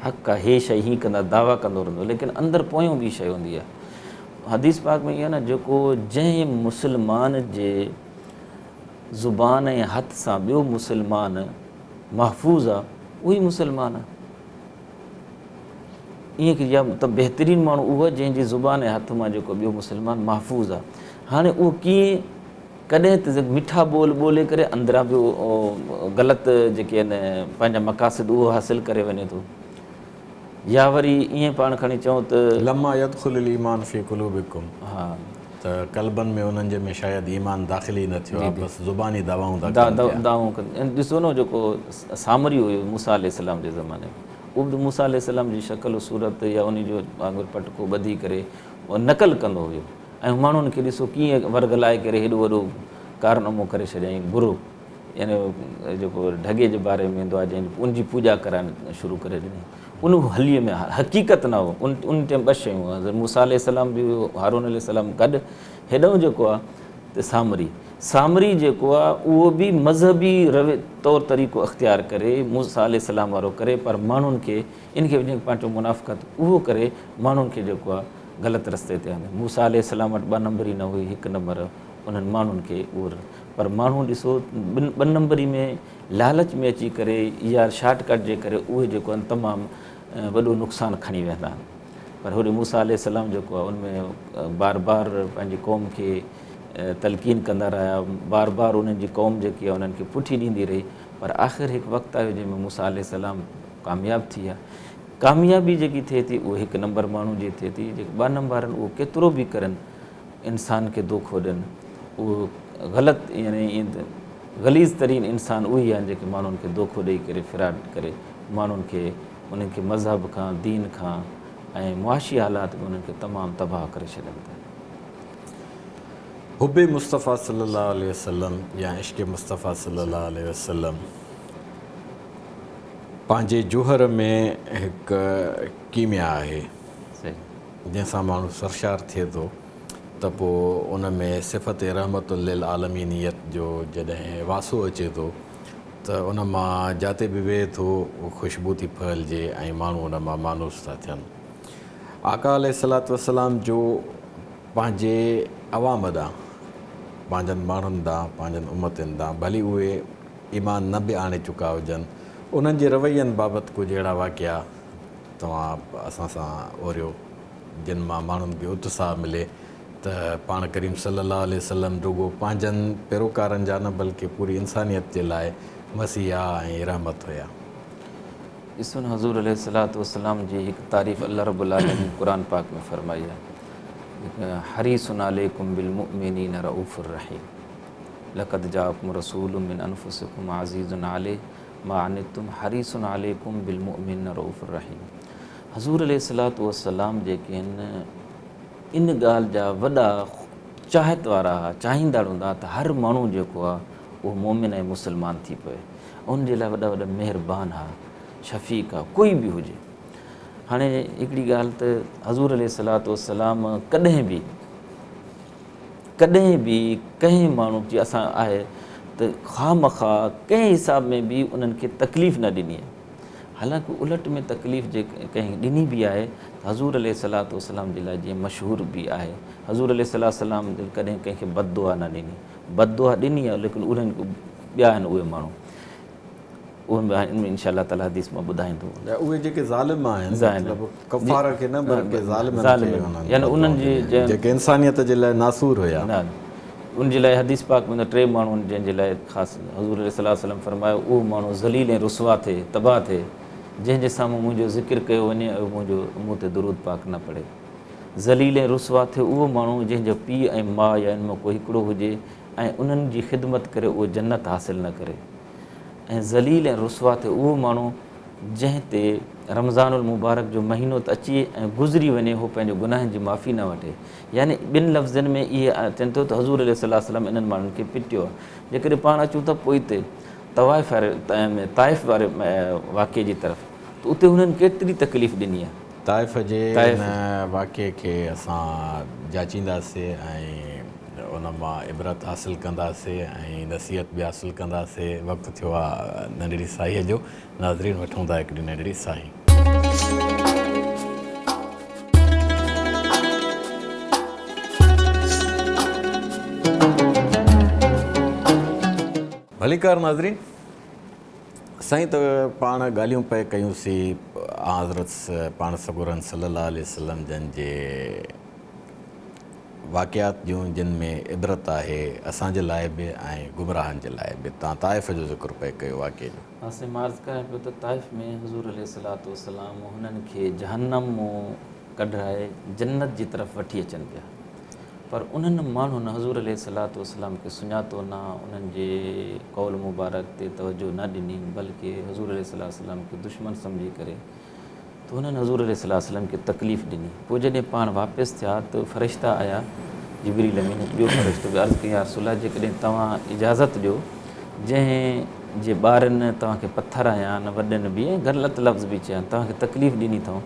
حق آ هي شيء هين ڪندا دعويٰ ڪندو رهندو ليڪن اندر پويون ٻي شيء هوندي آ حديث پاڪ ۾ ايو نه جيڪو جنهن مسلمان جي زبان ۽ هٿ سان ٻيو مسلمان محفوظ آ اهو ئي مسلمان آ ائين ڪي يا ته بهترين ماڻهو اهو آ جنهن جي زبان ۽ هٿ مان جيڪو ٻيو مسلمان محفوظ آ هاڻي اهو ڪيئن ڪڏهن ته مٺا ٻول ٻولي ڪري اندران به غلط جيڪي آهن پنهنجا مقاصد اهو حاصل ڪري وڃي ٿو يا وري ائين پاڻ کڻي چئون ته. لما يدخل الايمان في قلوبڪم ته قلبن ۾ انهن جي ۾ شايد ايمان داخل ئي نه ٿيو آهي بس زباني دعوائون ٿا ڪن پيا. دعوائون ڪن ڏسو نه جيڪو سامري هيو موسيٰ عليه السلام جي زماني ۾ اهو به موسيٰ عليه السلام جي شڪل و صورت يا انهي جو وانگر پٽڪو ٻڌي ڪري نقل ڪندو هيو ۽ ماڻهن کي ڏسو ڪيئن ورغلائي ڪري هيڏو وڏو ڪارنامو ڪري ڇڏيائين برو يعني جيڪو ڍڳي جي باري ۾ ايندو آهي جنهن ان جي پوڄا ڪرائڻ شروع ڪري ڏني ان هليء ۾ حقيقت نه هو ان ان ٽائيم ٻه شيون حضرت موسيٰ عليه السلام به هيو هارون عليه السلام گڏ هيڏانهن جيڪو آهي ته سامري سامري جيڪو آهي اهو به مذهبي روي طور طريقو اختيار ڪري موسيٰ عليه السلام وارو ڪري پر ماڻهن کي ان کي جنهن پاڻ چئون منافقت اهو ڪري ماڻهن کي جيڪو آهي غلط رستي تي آندي. موسيٰ عليه السلام وٽ ٻه نمبري نه هئي، هڪ نمبر انهن ماڻهن کي اهو پر ماڻهو ڏسو ٻن ٻه نمبري ۾ لالچ ۾ اچي ڪري يا شارٽ ڪٽ جي ڪري اهي جيڪو آهن تمام وڏو نقصان کڻي ويندا آهن پر هوڏي موسيٰ عليه السلام جيڪو آهي ان ۾ بار بار پنهنجي قوم کي تلقين ڪندا رهيا بار بار انهن جي قوم جيڪي آهي انهن کي پٺي ڏيندي رهي پر آخر هڪ وقت آيو جنهن ۾ موسيٰ عليه السلام ڪامياب ٿي ويا ڪاميابي جيڪي ٿئي ٿي اهو هڪ نمبر ماڻهو جي ٿئي ٿي، جيڪي ٻه نمبر آهن اهو ڪيترو به ڪرن انسان کي دوکو ڏين اهو غلط يعني ائين ته غليظ ترين انسان اهي آهن جيڪي ماڻهن کي دوکو ڏئي ڪري فراڊ ڪري ماڻهن کي انهن کي مذهب کان دين کان ۽ معاشي حالات ۾ انهن کي تمام تباهه ڪري ڇڏن ٿا. حب مصطفيٰ صلي الله عليه وسلم يا عشق مصطفيٰ صلي الله عليه وسلم پنهنجي جوهر ۾ هڪ ڪيميا آهي جنهن سان ماڻهو سرشار ٿئي ٿو ته پوء ان ۾ صفت رحمت للعالمينيت جو جڏهن واسو اچي ٿو ته ان مان جاتي به ويهي ٿو خوشبو ٿي ڦهلجي ۽ ماڻهو ان مان مانوس ٿا ٿين. آقا عليه الصلوة والسلام جو پنهنجي عوام ڏانهن، پنهنجن ماڻهن ڏانهن، پنهنجن امتين ڏانهن ڀلي اهي ايمان نه به آڻي چڪا هجن، انهن جي روين بابت ڪجهه اهڙا واقعا توهان اسان سان اوريو جن مان ماڻهن کي اتساهه ملي ته پاڻ ڪريم صلي الله عليه وسلم رڳو پنهنجن پيروڪارن جا نه بلڪه پوري انسانيت جي لاء مسيحا ۽ رحمت هيا. ڏسو نه حضور عليه الصلوة والسلام جي هڪ تعريف الله رب العالمين قرآن پاڪ ۾ فرمائي آهي حريص عليڪم بالمؤمنين رؤوف الرحيم لقد جاءڪم رسول من انفسڪم عزيز عليه ما عنتم حريص عليڪم بالمؤمنين رؤوف الرحيم حضور عليه الصلوة والسلام جيڪي آهن ان ڳالهه جا وڏا چاهت وارا ها، چاهيندڙ هوندا ها ته هر ماڻهو جيڪو آهي اهو مؤمن ۽ مسلمان ٿي پوي. ان جي لاء وڏا وڏا مهربان ها، شفيق ها، ڪوئي به هجي. هاڻي هڪڙي ڳالهه ته حضور عليه الصلوة والسلام ڪڏهن به ڪڏهن به ڪنهن ماڻهو جي اسان آهي ته خوامخواه ڪنهن حساب ۾ به انهن کي تڪليف نه ڏني آهي. حالانڪ الٽ ۾ تڪليف جي ڪنهن ڏني به آهي ته حضور عليه الصلوة والسلام جي لاء جيئن مشهور به آهي حضور عليه الصلوة والسلام جن ڪڏهن ڪنهن کي بد دعا نه ڏني بد دعا ڏني آهي ليڪن انهن ٻيا آهن اهي ماڻهو اهي به آهن انشاء الله تعالي حديث مان ٻڌائيندو اهي جيڪي ظالم آهن مطلب ڪفار کي نه بلڪه ظالمن کي يعني انهن جي جيڪي انسانيت جي لاء ناسور هيا ان جي لاء حديث پاڪ ۾ ٽي ماڻهو آهن جنهن جي لاء خاص حضور عليه الصلوة والسلام فرمايو اهو ماڻهو ذليل ۽ رسوا ٿئي تباهه ٿئي جنهن جي سامهون منهنجو ذڪر ڪيو وڃي ۽ منهنجو منهن تي درود پاڪ نه پڙهي. ذليل ۽ رسوا ٿئي اهو ماڻهو جنهن جو پيء ۽ ماء يا ان مان ڪو هڪڙو هجي ۽ انهن جي خدمت ڪري اهو جنت حاصل نه ڪري ۽ ذليل ۽ رسوا ٿئي اهو ماڻهو جنهن تي رمضان المبارڪ جو مهينو ته اچي ۽ گذري وڃي هو پنهنجي گناهن جي معافي نه وٺي. يعني ٻن لفظن ۾ اهي اچن ٿو ته حضور عليه الصلوة والسلام انهن ماڻهن کي پٽيو آهي. جيڪڏهن پاڻ اچون ٿا پوئتي طوائف واري طائف واري واقعي جي طرف ته اتي هنن ڪيتري تڪليف ڏني آهي. طائف جي ان واقعي کي اسان جاچينداسي ۽ ان مان عبرت حاصل ڪنداسي ۽ نصيحت به حاصل ڪنداسي. وقت ٿيو آهي ننڍڙي ساهيء جو. ناظرين وٺون ٿا هڪڙي ننڍڙي ساهي. ڀليڪار ناظرين سائين ته پاڻ ڳالهيون پئي ڪيون سي آن حضرت پاڻ سڳورن صلي الله عليه وسلم جن جي واقعات جون جن ۾ عبرت آهي اسان جي لاء به ۽ گمراهن جي لاء به تان طائف جو ذڪر پئي ڪيو واقعي جو. ها سائين مان عرض ڪريان پيو ته طائف ۾ حضور عليه الصلوة والسلام هنن کي جهنم مون ڪڍرائي جنت جي طرف وٺي اچن پيا پر انهن ماڻهن حضور عليه الصلوة والسلام کي سڃاتو نه انهن جي قول مبارڪ تي توجه نه ڏني بلڪه حضور عليه الصلوة والسلام کي دشمن سمجهي ڪري ته هنن حضور عليه الصلوة والسلام کي تڪليف ڏني. پوء جڏهن پاڻ واپس ٿيا ته فرشتا آيا، جبريل امين هڪ ٻيو فرشتو به عرض ڪيائين يا رسول الله جيڪڏهن توهان اجازت ڏيو جنهن جي ٻارن توهان کي پٿر هنيا آهن وڏن به ۽ غلط لفظ به چيا آهن توهان کي تڪليف ڏني اٿئون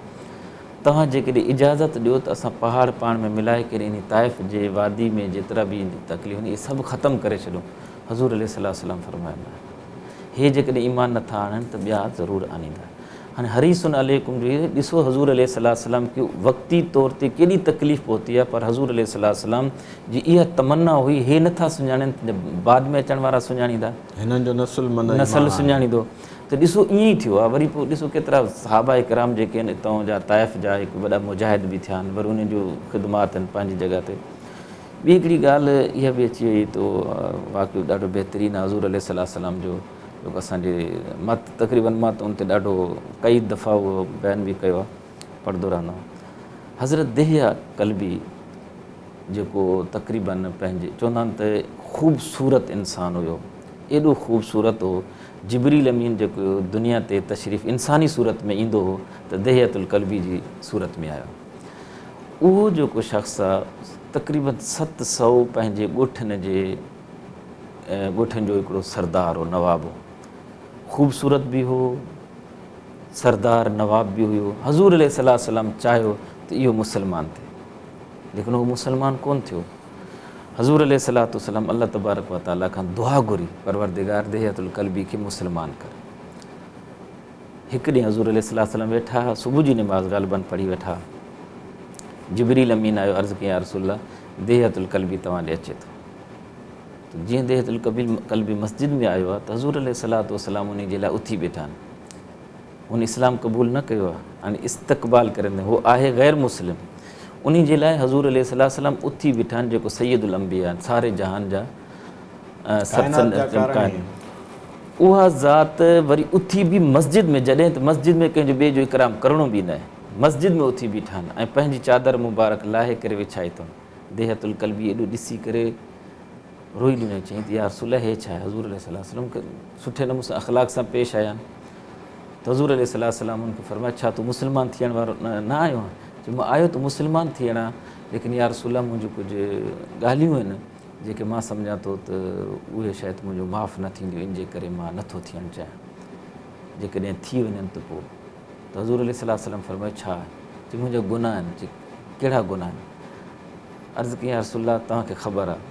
توهان جيڪڏهن اجازت ڏيو ته اسان پهاڙ پاڻ ۾ ملائي ڪري انهي طائف جي وادي ۾ جيترا به تڪليف آهن اهي سڀ ختم ڪري ڇڏيون حضور عليه الصلوة والسلام فرمايو نه هي جيڪڏهن ايمان نٿا آڻن ته ٻيا ضرور آڻيندا. هاڻي حريص عليڪم جو هي ڏسو حضور عليه الصلوة والسلام کي وقتي طور تي ڪيڏي تڪليف پهتي آهي پر حضور عليه الصلوة والسلام جي اها تمنا هئي هي نٿا سڃاڻين ته بعد ۾ اچڻ وارا سڃاڻيندا هنن جو نسل من نسل سڃاڻيندو ته ڏسو ائين ئي ٿيو آهي وري پوء ڏسو ڪيترا صحابه ڪرام جيڪي آهن اتان جا طائف جا هڪ وڏا مجاهد به ٿيا آهن وري انهن جون خدمات آهن پنهنجي جڳهه تي ٻي هڪڙي ڳالهه اها به اچي وئي ته واقعو ڏاڍو بهترين آهي حضور عليه الصلوة والسلام جو جيڪو اسان جي مت تقريبن مان ته ان تي ڏاڍو ڪئي دفعا اهو بيان به ڪيو آهي پڙهندو رهندو آهيان حضرت دحيه قلبي جيڪو تقريبن پنهنجي چوندا آهن ته خوبصورت انسان هيو ايڏو خوبصورت هو جبريل امين جيڪو دنيا تي تشريف انساني صورت ۾ ايندو هو ته دحيه القلبي جي صورت ۾ آيو اهو جيڪو شخص آهي تقريبن 700 پنهنجي ڳوٺن جي ڳوٺن جو هڪڙو سردار هو، نواب هو. خوبصورت به هو، سردار نواب به هيو. حضور عليه الصلوة والسلام چاهيو ته اهو مسلمان ٿئي، ليڪن هو مسلمان ڪونه ٿيو. حضور عليه الصلوة والسلام الله تبارڪ و تعاليٰ کان دعا گهري، پروردگار دحية الڪلبي کي مسلمان ڪر. هڪ ڏينهن حضور عليه الصلوة والسلام ويٺا ها، صبح جي نماز غالباً پڙهي ويٺا ها. جبريل امين آيو، عرض ڪيائين، يا رسول الله، دحية الڪلبي توهان ڏي اچي ٿو. ته جيئن دحية الڪلبي مسجد ۾ آيو آهي ته حضور عليه الصلوة والسلام انهي جي لاء اٿي بيٺا آهن. هن اسلام قبول نه ڪيو آهي، هاڻي استقبال ڪرين ٿا، هو آهي غير مسلم. انهي جي لاء حضور عليه الصلوة والسلام اٿي بيٺا آهن، جيڪو سيد الانبياء آهن، ساري جهان جا ڪائنات جا ڪارڻ اها ذات وري اٿي به مسجد ۾، جڏهن ته مسجد ۾ ڪنهن جو ٻئي جو اڪرام ڪرڻو به ناهي، مسجد ۾ اٿي بيٺا آهن ۽ پنهنجي چادر مبارڪ لاهي ڪري وڇائي اٿن. دحية الڪلبي ايڏو ڏسي ڪري روئي ڏنو، چيائين ته يا رسول الله هي ڇا آهي؟ حضور عليه الصلوة والسلام سٺي نموني سان اخلاق سان پيش آيا آهن ته حضور عليه الصلوة والسلام ان کي فرمايو ڇا تون مسلمان ٿيڻ وارو نه آيو آهين؟ چيو مان آيو ته مسلمان ٿيڻ آهيان، ليڪن يا رسول الله منهنجون ڪجهه ڳالهيون آهن جيڪي مان سمجهان ٿو ته اهي شايد منهنجو معاف نه ٿينديون، ان جي ڪري مان نه ٿو ٿيڻ چاهيان، جيڪڏهن ٿي وڃن ته پوء؟ ته حضور عليه الصلوة والسلام فرمايو ڇا؟ چي منهنجا گناهه آهن. چي ڪهڙا گناهه آهن؟ عرض ڪيائين يا رسول الله توهان کي خبر آهي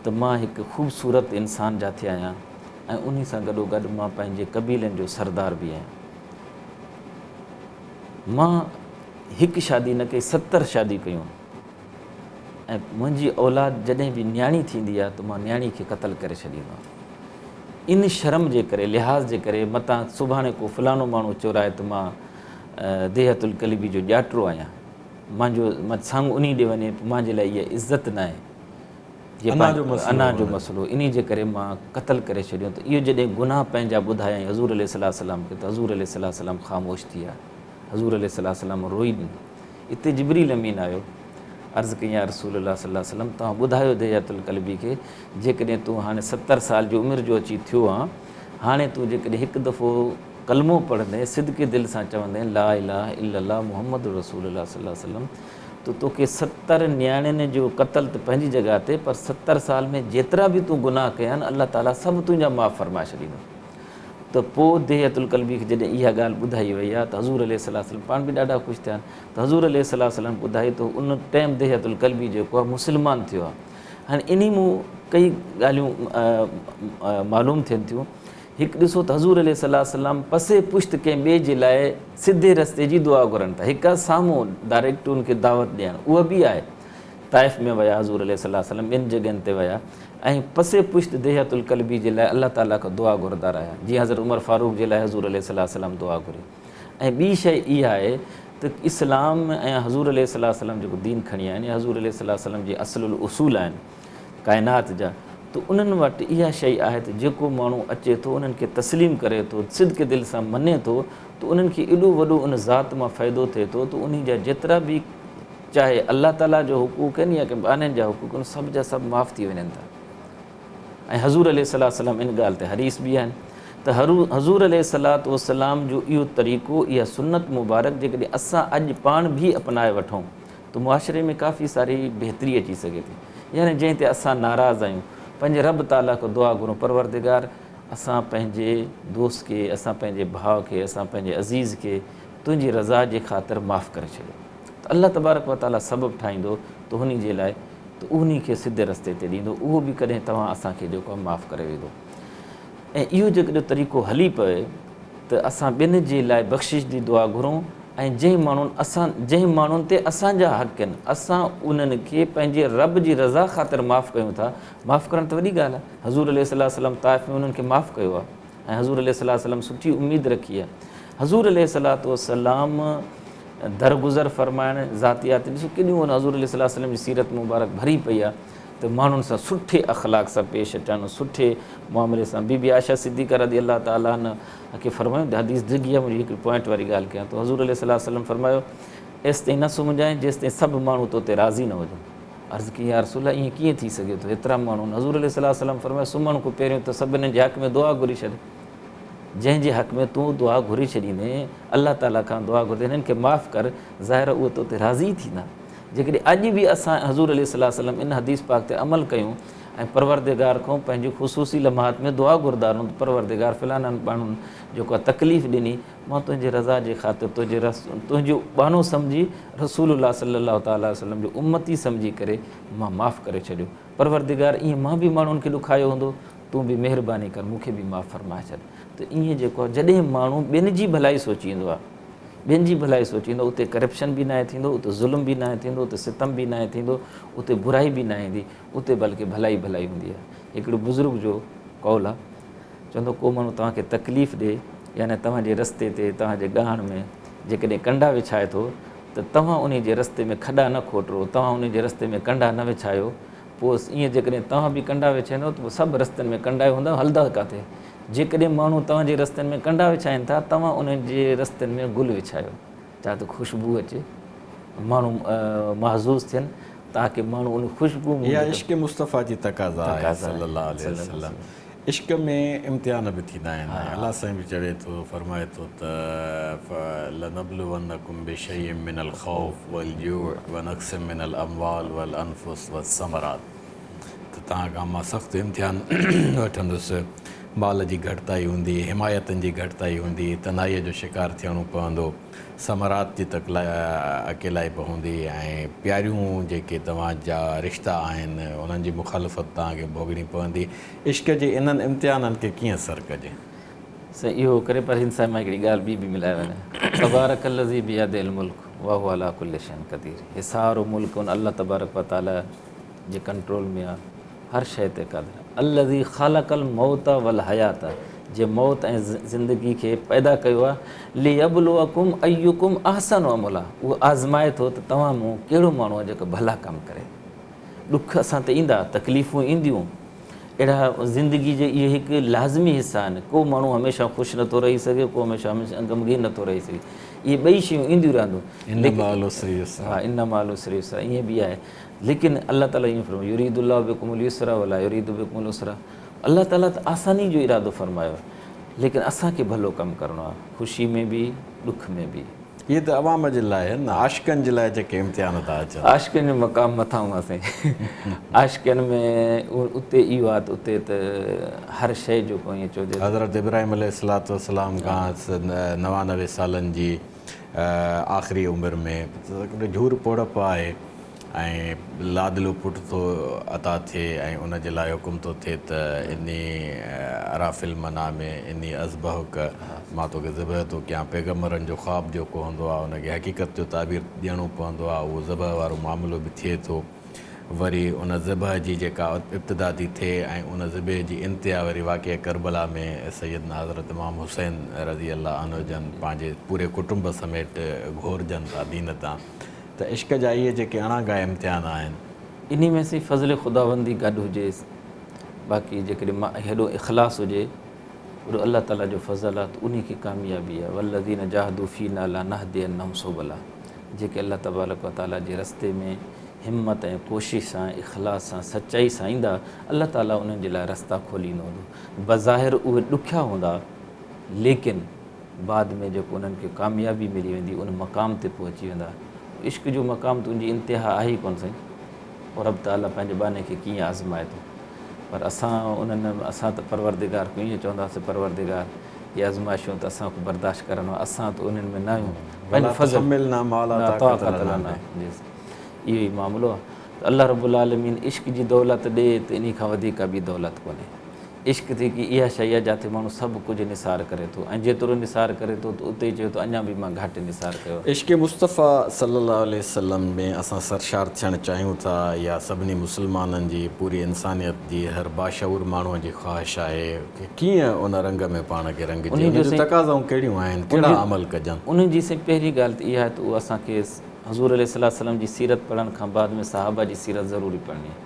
ته مان هڪ خوبصورت انسان جاتي آهيان ۽ انهي سان گڏو گڏ مان پنهنجي قبيلن جو سردار به آهيان. مان هڪ شادي نه ڪئي 70 شاديون ڪيون ۽ منهنجي اولاد جڏهن به نياڻي ٿيندي آهي ته مان نياڻي کي قتل ڪري ڇڏيندو آهيان. ان شرم جي ڪري، لحاظ جي ڪري متان سڀاڻي ڪو فلاڻو ماڻهو چورائي ته مان ديهة الڪلبي جو ڄاٽرو آهيان، مانجو سانگ انهي ڏي وڃي، پوء مانجي لاء اها عزت ناهي. انا جو مسئلو، انهي جي ڪري مان قتل ڪري ڇڏيو ته اهو جڏهن گناهه پنهنجا ٻڌايائين حضور عليه الصلوة والسلام کي ته حضور عليه الصلوة والسلام خاموش ٿي ويا، حضور عليه الصلوة والسلام روئي ڏنو. اتي جبريل امين آيو، عرض ڪيائين يا رسول الله صلي الله عليه وسلم توهان ٻڌايو دحية الڪلبي کي جيڪڏهن تون هاڻي 70 سال جي عمر جو اچي ٿيو آن، هاڻي تون جيڪڏهن هڪ دفعو ڪلمو پڙهندين، صدق دل سان چوندين لا اله الا الله محمد رسول الله صلي الله عليه وسلم ته توکي 70 نياڻين جو قتل ته پنهنجي جڳهه تي پر 70 سال ۾ جيترا به تون گناهه ڪيا آهن الله تعاليٰ سڀ تنهنجا معاف فرمائي ڇڏيندو. ته پوء دحية الڪلبي کي جڏهن اها ڳالهه ٻڌائي وئي آهي ته حضور عليه الصلوة والسلام پاڻ به ڏاڍا خوش ٿيا آهن ته حضور عليه الصلوة والسلام ٻڌائي ته ان ٽائيم دحية الڪلبي جيڪو آهي مسلمان ٿيو آهي. هاڻي انهي مون ڪئي ڳالهيون معلوم ٿين ٿيون. هڪ ڏسو ته حضور عليه الصلوة والسلام پسي پشت ڪنهن ٻئي جي لاء سڌي رستي جي دعا گهرن ٿا. هڪ آهي سامهون ڊائريڪٽ ان کي دعوت ڏيڻ، اها به آهي. طائف ۾ ويا حضور عليه الصلوة والسلام ٻين جڳهين تي ويا ۽ پسي پشت دحية الڪلبي جي لاء الله تعاليٰ کان دعا گهرندا رهيا جيئن حضرت عمر فاروق جي لاء حضور عليه الصلوة والسلام دعا گهري. ۽ ٻي شيء اها آهي ته اسلام ۽ حضور عليه الصلوة والسلام جيڪو دين کڻي آيا آهن يا حضور عليه الصلوة والسلام جي اصل الاصول آهن ڪائنات جا ته انهن وٽ اها شيء آهي ته جيڪو ماڻهو اچي ٿو انهن کي تسليم ڪري ٿو صدق دل سان مڃي ٿو ته انهن کي ايڏو وڏو ان ذات مان فائدو ٿئي ٿو ته انهي جا جيترا به چاهي الله تعاليٰ جو حقوق آهن يا ڪنهن ٻانهن جا حقوق آهن سڀ جا سڀ معاف ٿي وڃن ٿا. ۽ حضور عليه الصلوة والسلام ان ڳالهه تي حريص به آهن ته حضور عليه الصلوة والسلام جو اهو طريقو اها سنت مبارڪ جيڪڏهن اسان اڄ پاڻ به اپنائي وٺون ته معاشري ۾ ڪافي ساري بهتري اچي سگهي ٿي. يعني جنهن تي اسان ناراض آهيون پنهنجي رب تعاليٰ کان دعا گهرون پروردگار اسان پنهنجي دوست کي اسان پنهنجي ڀاء کي اسان پنهنجي عزيز کي تنهنجي رضا جي خاطر معاف ڪري ڇڏيو ته الله تبارڪ وتعاليٰ سبب ٺاهيندو ته انهي جي لاء ته انهي کي سڌي رستي تي ڏيندو اهو به ڪڏهن توهان اسان کي جيڪو آهي معاف ڪري ويندو ۽ اهو جيڪڏهن طريقو هلي پوي ته اسان ٻين جي لاء بخشش جي دعا گهرون ۽ جنهن ماڻهن اسان جنهن ماڻهن تي اسان جا حق آهن اسان انهن کي پنهنجي رب جي رضا خاطر معاف ڪيون ٿا. معاف ڪرڻ ته وڏي ڳالهه آهي. حضور عليه الصلوة والسلام طائف ۾ انهن کي معاف ڪيو آهي ۽ حضور عليه الصلوة والسلام سٺي اميد رکي آهي. حضور عليه الصلوة والسلام درگذر فرمائڻ، ذاتيات ڏسو ڪيڏيون حضور عليه الصلوة والسلام جي سيرت مبارڪ ڀري پئي آهي ته ماڻهن سان سٺي اخلاق سان پيش اچڻ، سٺي معاملي سان. بي بي عائشه صديقه رضي الله تعالٰي عنها کي فرمايو، حديث ڊگهي آهي منهنجي هڪڙي پوائنٽ واري ڳالهه ڪيان ٿو، حضور عليه الصلوة والسلام فرمايو، ايستائين نه سمهجانء جيستائين سڀ ماڻهو تو تي راضي نه هجن. عرض ڪيائين، يا رسول الله ائين ڪيئن ٿي سگهي ٿو، ايترا ماڻهو آهن. حضور عليه الصلوة والسلام فرمايو، سمهڻ کان پهريون ته سڀني جي حق ۾ دعا گهري ڇڏ. جنهن جي حق ۾ تون دعا گهري ڇڏيندين، الله تعاليٰ کان دعا گهرندين، هنن کي معاف ڪر، ظاهر آهي اهي تو تي راضي ئي ٿيندا. جيڪڏهن اڄ به اسان حضور عليه الصلوة والسلام ان حديث پاڪ تي عمل ڪيون ۽ پروردگار کان پنهنجي خصوصي لمحات ۾ دعا گهرندارون ته پروردگار فلانن ماڻهن جيڪو تڪليف ڏني مان تنهنجي رضا جي خاطر تنهنجي رس تنهنجو ٻانهو سمجهي رسول الله صلي الله تعالٰي عليه وسلم جو امتي سمجهي ڪري مان معاف ڪري ڇڏيو پروردگار ائين مان به ماڻهن کي ڏکايو هوندو تون به مهرباني ڪر مون کي به معاف فرمائي ڇڏ ته ائين جيڪو آهي جڏهن ماڻهو ٻين جي ڀلائي سوچيندو آهي ٻين جي ڀلائي سوچيندو آهي اتي ڪرپشن به ناهي ٿيندو اتي ظلم به ناهي ٿيندو اتي ستم به ناهي ٿيندو اتي برائي به ناهي ايندي اتي بلڪه ڀلائي ڀلائي هوندي آهي هڪڙو بزرگ جو قول آهي چوندو ڪو ماڻهو توهان کي تڪليف ڏي يعني توهان جي رستي تي توهان جي ڳاهڻ ۾ جيڪڏهن ڪنڊا وڇائي ٿو ته توهان انهي جي رستي ۾ کڏا نه کوٽرو توهان انهي جي رستي ۾ ڪنڊا نه وڇايو پوء ائين جيڪڏهن توهان به ڪنڊا وڇائيندو ته پوء سڀ رستن ۾ ڪنڊا ئي هوندا هلندا ڪاٿي جيڪڏهن ماڻهو توهان جي رستن ۾ ڪنڊا وڇائين ٿا توهان انهن جي رستن ۾ گل وڇايو ڇا ته خوشبو اچي ماڻهو محظوظ ٿين تاڪه ماڻهو ان خوشبو اها عشق مصطفيٰ جي تقاضا آهي صلي الله عليه وسلم عشق ۾ امتحان به ٿيندا آهن ۽ الله سائين به چوي ٿو فرمائي ٿو ته لنبلونڪم بشيء من الخوف والجوع ونقص من الاموال والانفس والثمرات ته توهان کان مان سخت امتحان وٺندس مال جي گهٽتائي هوندي حمايتن جي گهٽتائي هوندي تنهائيء جو شڪار ٿيڻو پوندو ثمرات جي اڪيلائپ هوندي ۽ پياريون جيڪي توهان جا رشتا آهن انهن جي مخالفت توهان کي ڀوڳڻي پوندي. عشق جي انهن امتحانن کي ڪيئن سر ڪجي؟ سائين اهو ڪري پر هن سان مان هڪڙي ڳالهه ٻي به ملائي وڃان تبارڪ الذي بيده الملڪ وهو علي ڪل شيء قدير هي سارو ملڪ ان الله تبارڪ وتعالي جي ڪنٽرول ۾ آهي هر شيء تي قادر آهي. الذي خلق الموت والحياة جنهن موت ۽ زندگي کي پيدا ڪيو آهي، ليبلوڪم ايڪم احسن عملا اهو آزمائي ٿو ته توهان مون ڪهڙو ماڻهو آهي جيڪو ڀلا ڪم ڪري. ڏک اسان تي ايندا، تڪليفون اينديون، اهڙا زندگي جي اهي هڪ لازمي حصا آهن. ڪو ماڻهو هميشه خوش نٿو رهي سگهي، ڪو هميشه غمگين نٿو رهي سگهي. اهي ٻئي شيون اينديون رهنديون. ان مع العسر يسرا. ها ان مع العسر يسرا ائين به آهي. ليڪن الله تعالي ائين فرمايو يريد الله بڪم اليسر ولا يريد بڪم العسر الله تعالي ته آساني جو ارادو فرمايو آهي ليڪن اسان کي ڀلو ڪم ڪرڻو آهي خوشي ۾ به ڏک ۾ به. هي ته عوام جي لاء آهن نه عاشقن جي لاء جيڪي امتحان ٿا اچن. عاشقن جو مقام مٿانهون آهي سائين عاشقن ۾ اتي اهو آهي ته اتي ته هر شيء جو ڪو ائين چئجي ته. حضرت ابراهيم عليه الصلوة والسلام کان 99 سالن جي آخري عمر ۾ جهور پوڙهپ آهي ۽ لادلو پٽ ٿو عطا ٿئي ۽ ان جي لاء حڪم ٿو ٿئي ته اني ارا في المنام اني اذبحک مان توکي ذبح ٿو ڪيان پيغمبرن جو خواب جيڪو هوندو آهي ان کي حقيقت جو تعبير ڏيڻو پوندو آهي اهو ذبح وارو معاملو به ٿئي ٿو وري ان ذبح جي جيڪا ابتدا ٿي ٿئي ۽ ان ذبح جي انتها وري واقعه ڪربلا ۾ سيدنا حضرت امام حسين رضي الله عنه جن پنهنجي پوري ڪٽنب سميت گهورجن ٿا دين تان ته عشق جا اهي جيڪي اڻانگا امتحان آهن. انهي ۾ سائين فضل خداوندي گڏ هجي باقي جيڪڏهن مان هيڏو اخلاص هجي اهو الله تعالي جو فضل آهي ته انهي کي ڪاميابي آهي والذين جاهدوا فينا لنهدينهم سبلا جيڪي الله تبارڪ وتعالي جي رستي ۾ همت ۽ ڪوشش سان اخلاص سان سچائي سان ايندا الله تعالي انهن جي لاء رستا کوليندو هوندو بظاهر اهي ڏکيا هوندا ليڪن بعد ۾ جيڪو انهن کي ڪاميابي ملي ويندي ان مقام تي پهچي ويندا. عشق جو مقام ته ان جي انتها آهي ئي ڪونه سائين. پوء رب تعاليٰ پنهنجي ٻانهي کي ڪيئن آزمائي ٿو. پر اسان انهن اسان ته پروردگار کي ائين چونداسين پروردگار اهي آزمائشون ته اسان کان برداشت ڪرڻ وارا اسان ته انهن ۾ نه آهيون. پنهنجو فضل ولا تحملنا ما لا طاقت لنا به. جي اهو ئي معاملو آهي ته الله رب العالمين عشق جي دولت ڏي ته انهي کان وڌيڪ ڪا ٻي دولت ڪونهي. عشق ٿي ڪي اها شيء آهي جاتي ماڻهو سڀ ڪجهه نثار ڪري ٿو ۽ جيترو نثار ڪري ٿو ته اتي ئي چئي ٿو اڃا به مان گهٽ نثار ڪيو آهي. عشق مصطفيٰ صلي الله عليه وسلم ۾ اسان سرشار ٿيڻ چاهيون ٿا اها سڀني مسلمانن جي پوري انسانيت جي هر باشعور ماڻهوء جي خواهش آهي ڪي ڪيئن ان رنگ ۾ پاڻ کي رنگجي ان جون تقاضائون ڪهڙيون آهن ڪهڙا عمل ڪجن. انهن جي سائين پهرين ڳالهه ته اها آهي ته اهو اسان کي حضور عليه الصلوة والسلام جي سيرت پڙهڻ کان بعد ۾ صحابه جي سيرت ضروري پڙهڻي آهي.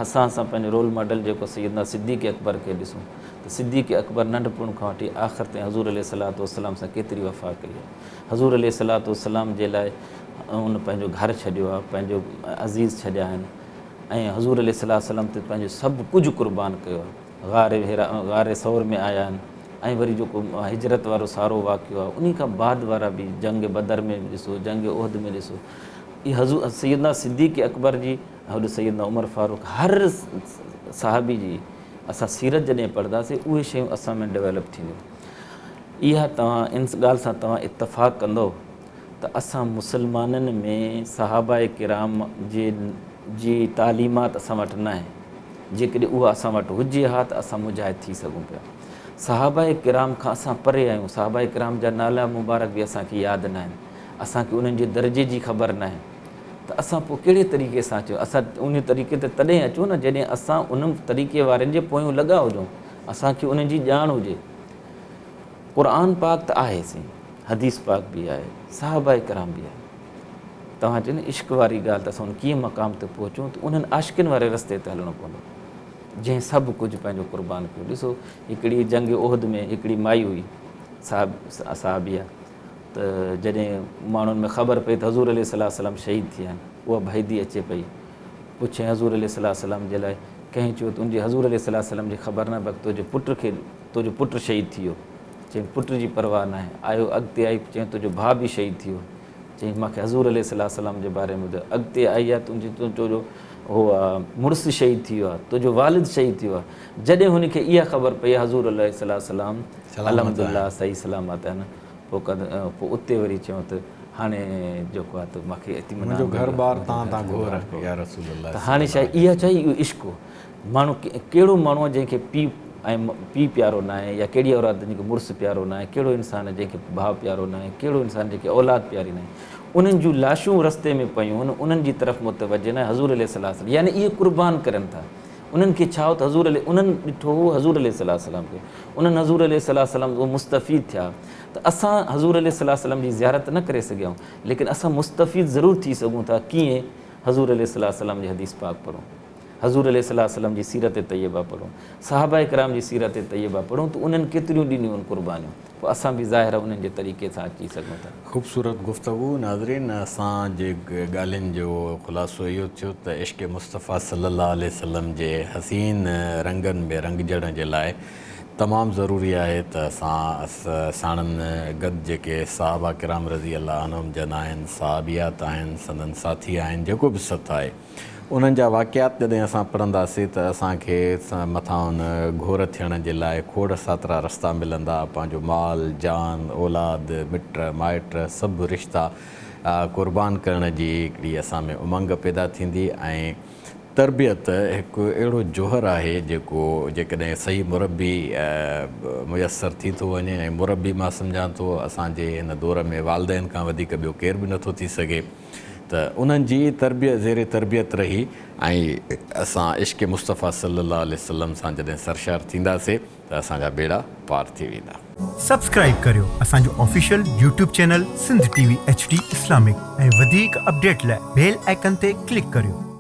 اسان سان پنهنجو رول ماڊل جيڪو سيدنا صديق اڪبر کي ڏسون ته صديق اڪبر ننڍپڻ کان وٺي آخر تائين حضور عليه الصلوة والسلام سان ڪيتري وفا ڪئي آهي. حضور عليه الصلوة والسلام جي لاء ان پنهنجو گهر ڇڏيو آهي، پنهنجو عزيز ڇڏيا آهن ۽ حضور عليه الصلوة والسلام تي پنهنجو سڀ ڪجهه قربان ڪيو آهي. غار حرا غار ثور ۾ آيا آهن ۽ وري جيڪو هجرت وارو سارو واقعو آهي انهي کان بعد وارا به جنگ بدر ۾ ڏسو جنگ احد ۾ ڏسو. اهي حضور سيدنا صديق اڪبر جي حضرت سيدنا عمر فاروق هر صحابي جي اسان سيرت جڏهن پڙهنداسين اهي شيون اسان ۾ ڊيولپ ٿينديون. اها توهان ان ڳالهه سان توهان اتفاق ڪندؤ ته اسان مسلمانن ۾ صحابه ڪرام جي جي تعليمات اسان وٽ ناهي. جيڪڏهن اها اسان وٽ هجي ها ته اسان مجاهد ٿي سگهون پيا. صحابه ڪرام کان اسان پري آهيون. صحابه ڪرام جا نالا مبارڪ به اسان کي ياد ناهن. اسان کي انهن جي درجي جي خبر ناهي ته اسان پوء ڪهڙي طريقي سان اچون. اسان ان طريقي تي تڏهن اچون نه جڏهن اسان ان طريقي وارن جي پويون لڳا هجون. اسان کي انهن جي ڄاڻ هجي. قرآن پاڪ ته آهي سائين، حديث پاڪ به آهي، صحابه ڪرام به آهن. توهان چيو نه عشق واري ڳالهه ته اسان ان ڪيئن مقام تي پهچون ته انهن عاشقن واري رستي تي هلڻو پوندو جنهن سڀ ڪجهه پنهنجو قربان ڪيو. ڏسو هڪڙي جنگ احد ۾ هڪڙي مائي هئي صحابيه ته جڏهن ماڻهن ۾ خبر پئي ته حضور عليه الصلوة والسلام شهيد ٿي ويا آهن اها ڀائيدي اچي پئي پڇيائين حضور عليه الصلوة والسلام جي لاء ڪنهن چيو ته ان جي حضور عليه الصلوة والسلام جي خبر نه بلڪ تنهنجي پٽ کي تنهنجو پٽ شهيد ٿي ويو. چيائين پٽ جي پرواهه ناهي. آيو اڳتي آئي چيائين تنهنجو ڀاء به شهيد ٿي ويو. چيائين مان کي حضور عليه الصلوة والسلام جي باري ۾ ٻڌايو. اڳتي آئي آ تنهنجي تنهنجو هو آ مڙس شهيد ٿي ويو آ. تنهنجو والد شهيد ٿي ويو آ. جڏهن هن کي اها خبر پئي حضور عليه الصلوة والسلام الحمد لله صحيح سلامت آهن. پوء قد پوء اتي وري چيو ته هاڻي جيڪو آ ته مان کي اطمينان منهنجو گهر ٻار تان تان گهور يا رسول الله ته هاڻي ڇا اها ڇا اهو عشق هو. ماڻهو ڪهڙو ماڻهو آهي جنهن کي پيء ۽ پيء پيارو ناهي يا ڪهڙي اولاد جنهن کي مڙس پيارو ناهي، ڪهڙو انسان آهي جنهن کي ڀاء پيارو ناهي، ڪهڙو انسان جنهن کي اولاد پياري ناهي. انهن جون لاشون رستي ۾ پيون آهن، انهن جي طرف متوجه ناهي حضور عليه الصلوة والسلام يعني اهي قربان ڪرن ٿا. انهن کي ڇا هو ته حضور عليه انهن ڏٺو هو حضور عليه الصلوة والسلام کي، انهن حضور عليه الصلوة والسلام اهو مستفيد ٿيا ته اسان حضور عليه الصلوة والسلام جي زيارت نه ڪري سگهيا آهيون ليڪن اسان مستفيد ضرور ٿي سگهون ٿا ڪيئن حضور عليه الصلوة والسلام جي حديث پاڪ پڙهون. حضور عليه الصلوة والسلام جي سيرت طيبه پڙهون، صحابه ڪرام جي سيرت طيبه پڙهون ته انهن ڪيتريون ڏنيون آهن قربانيون، پوء اسان به ظاهر آهي انهن جي طريقي سان اچي سگهون ٿا. خوبصورت گفتگو ناظرين اسان جي ڳالهين جو خلاصو اهو ٿيو ته عشق مصطفيٰ صلي الله عليه وسلم جي حسين رنگن ۾ رنگجڻ جي لاء تمام ضروري آهي ته اسان ساڻن گڏ جيڪي صحابه ڪرام رضي الله عنهم جن آهن، صحابيات آهن، سندن ساٿي آهن جيڪو به سٿ آهي، انهن جا واقعات جڏهن اسان پڙهنداسين ته اسان کي مٿانئن گهور ٿيڻ جي لاء کوڙ ساترا رستا ملندا، پنهنجو مال، جان، اولاد، مٽ مائٽ سڀ رشتا قربان ڪرڻ جي هڪڙي اسان ۾ امنگ پيدا ٿيندي ۽ تربيت هڪ اهڙو جوهر آهي جيڪو جيڪڏهن صحيح مربي ميسر ٿي ٿو وڃي ۽ مربي مان سمجهان ٿو اسان جي هن دور ۾ والدين کان وڌيڪ ٻيو ڪير به نٿو ٿي سگهي. ته انهن جي ئي تربيت زير تربيت رهي ۽ اسان عشق مصطفيٰ صلي الله عليه وسلم سان جڏهن سرشار ٿينداسي ته اسان جا ٻيڙا پار ٿي ويندا. سبسڪرائيب ڪريو اسان جو official YouTube channel Sindh T V H D Islamic ۽ وڌيڪ اپڊيٽ لاء بيل آئيڪن تي ڪلڪ ڪريو.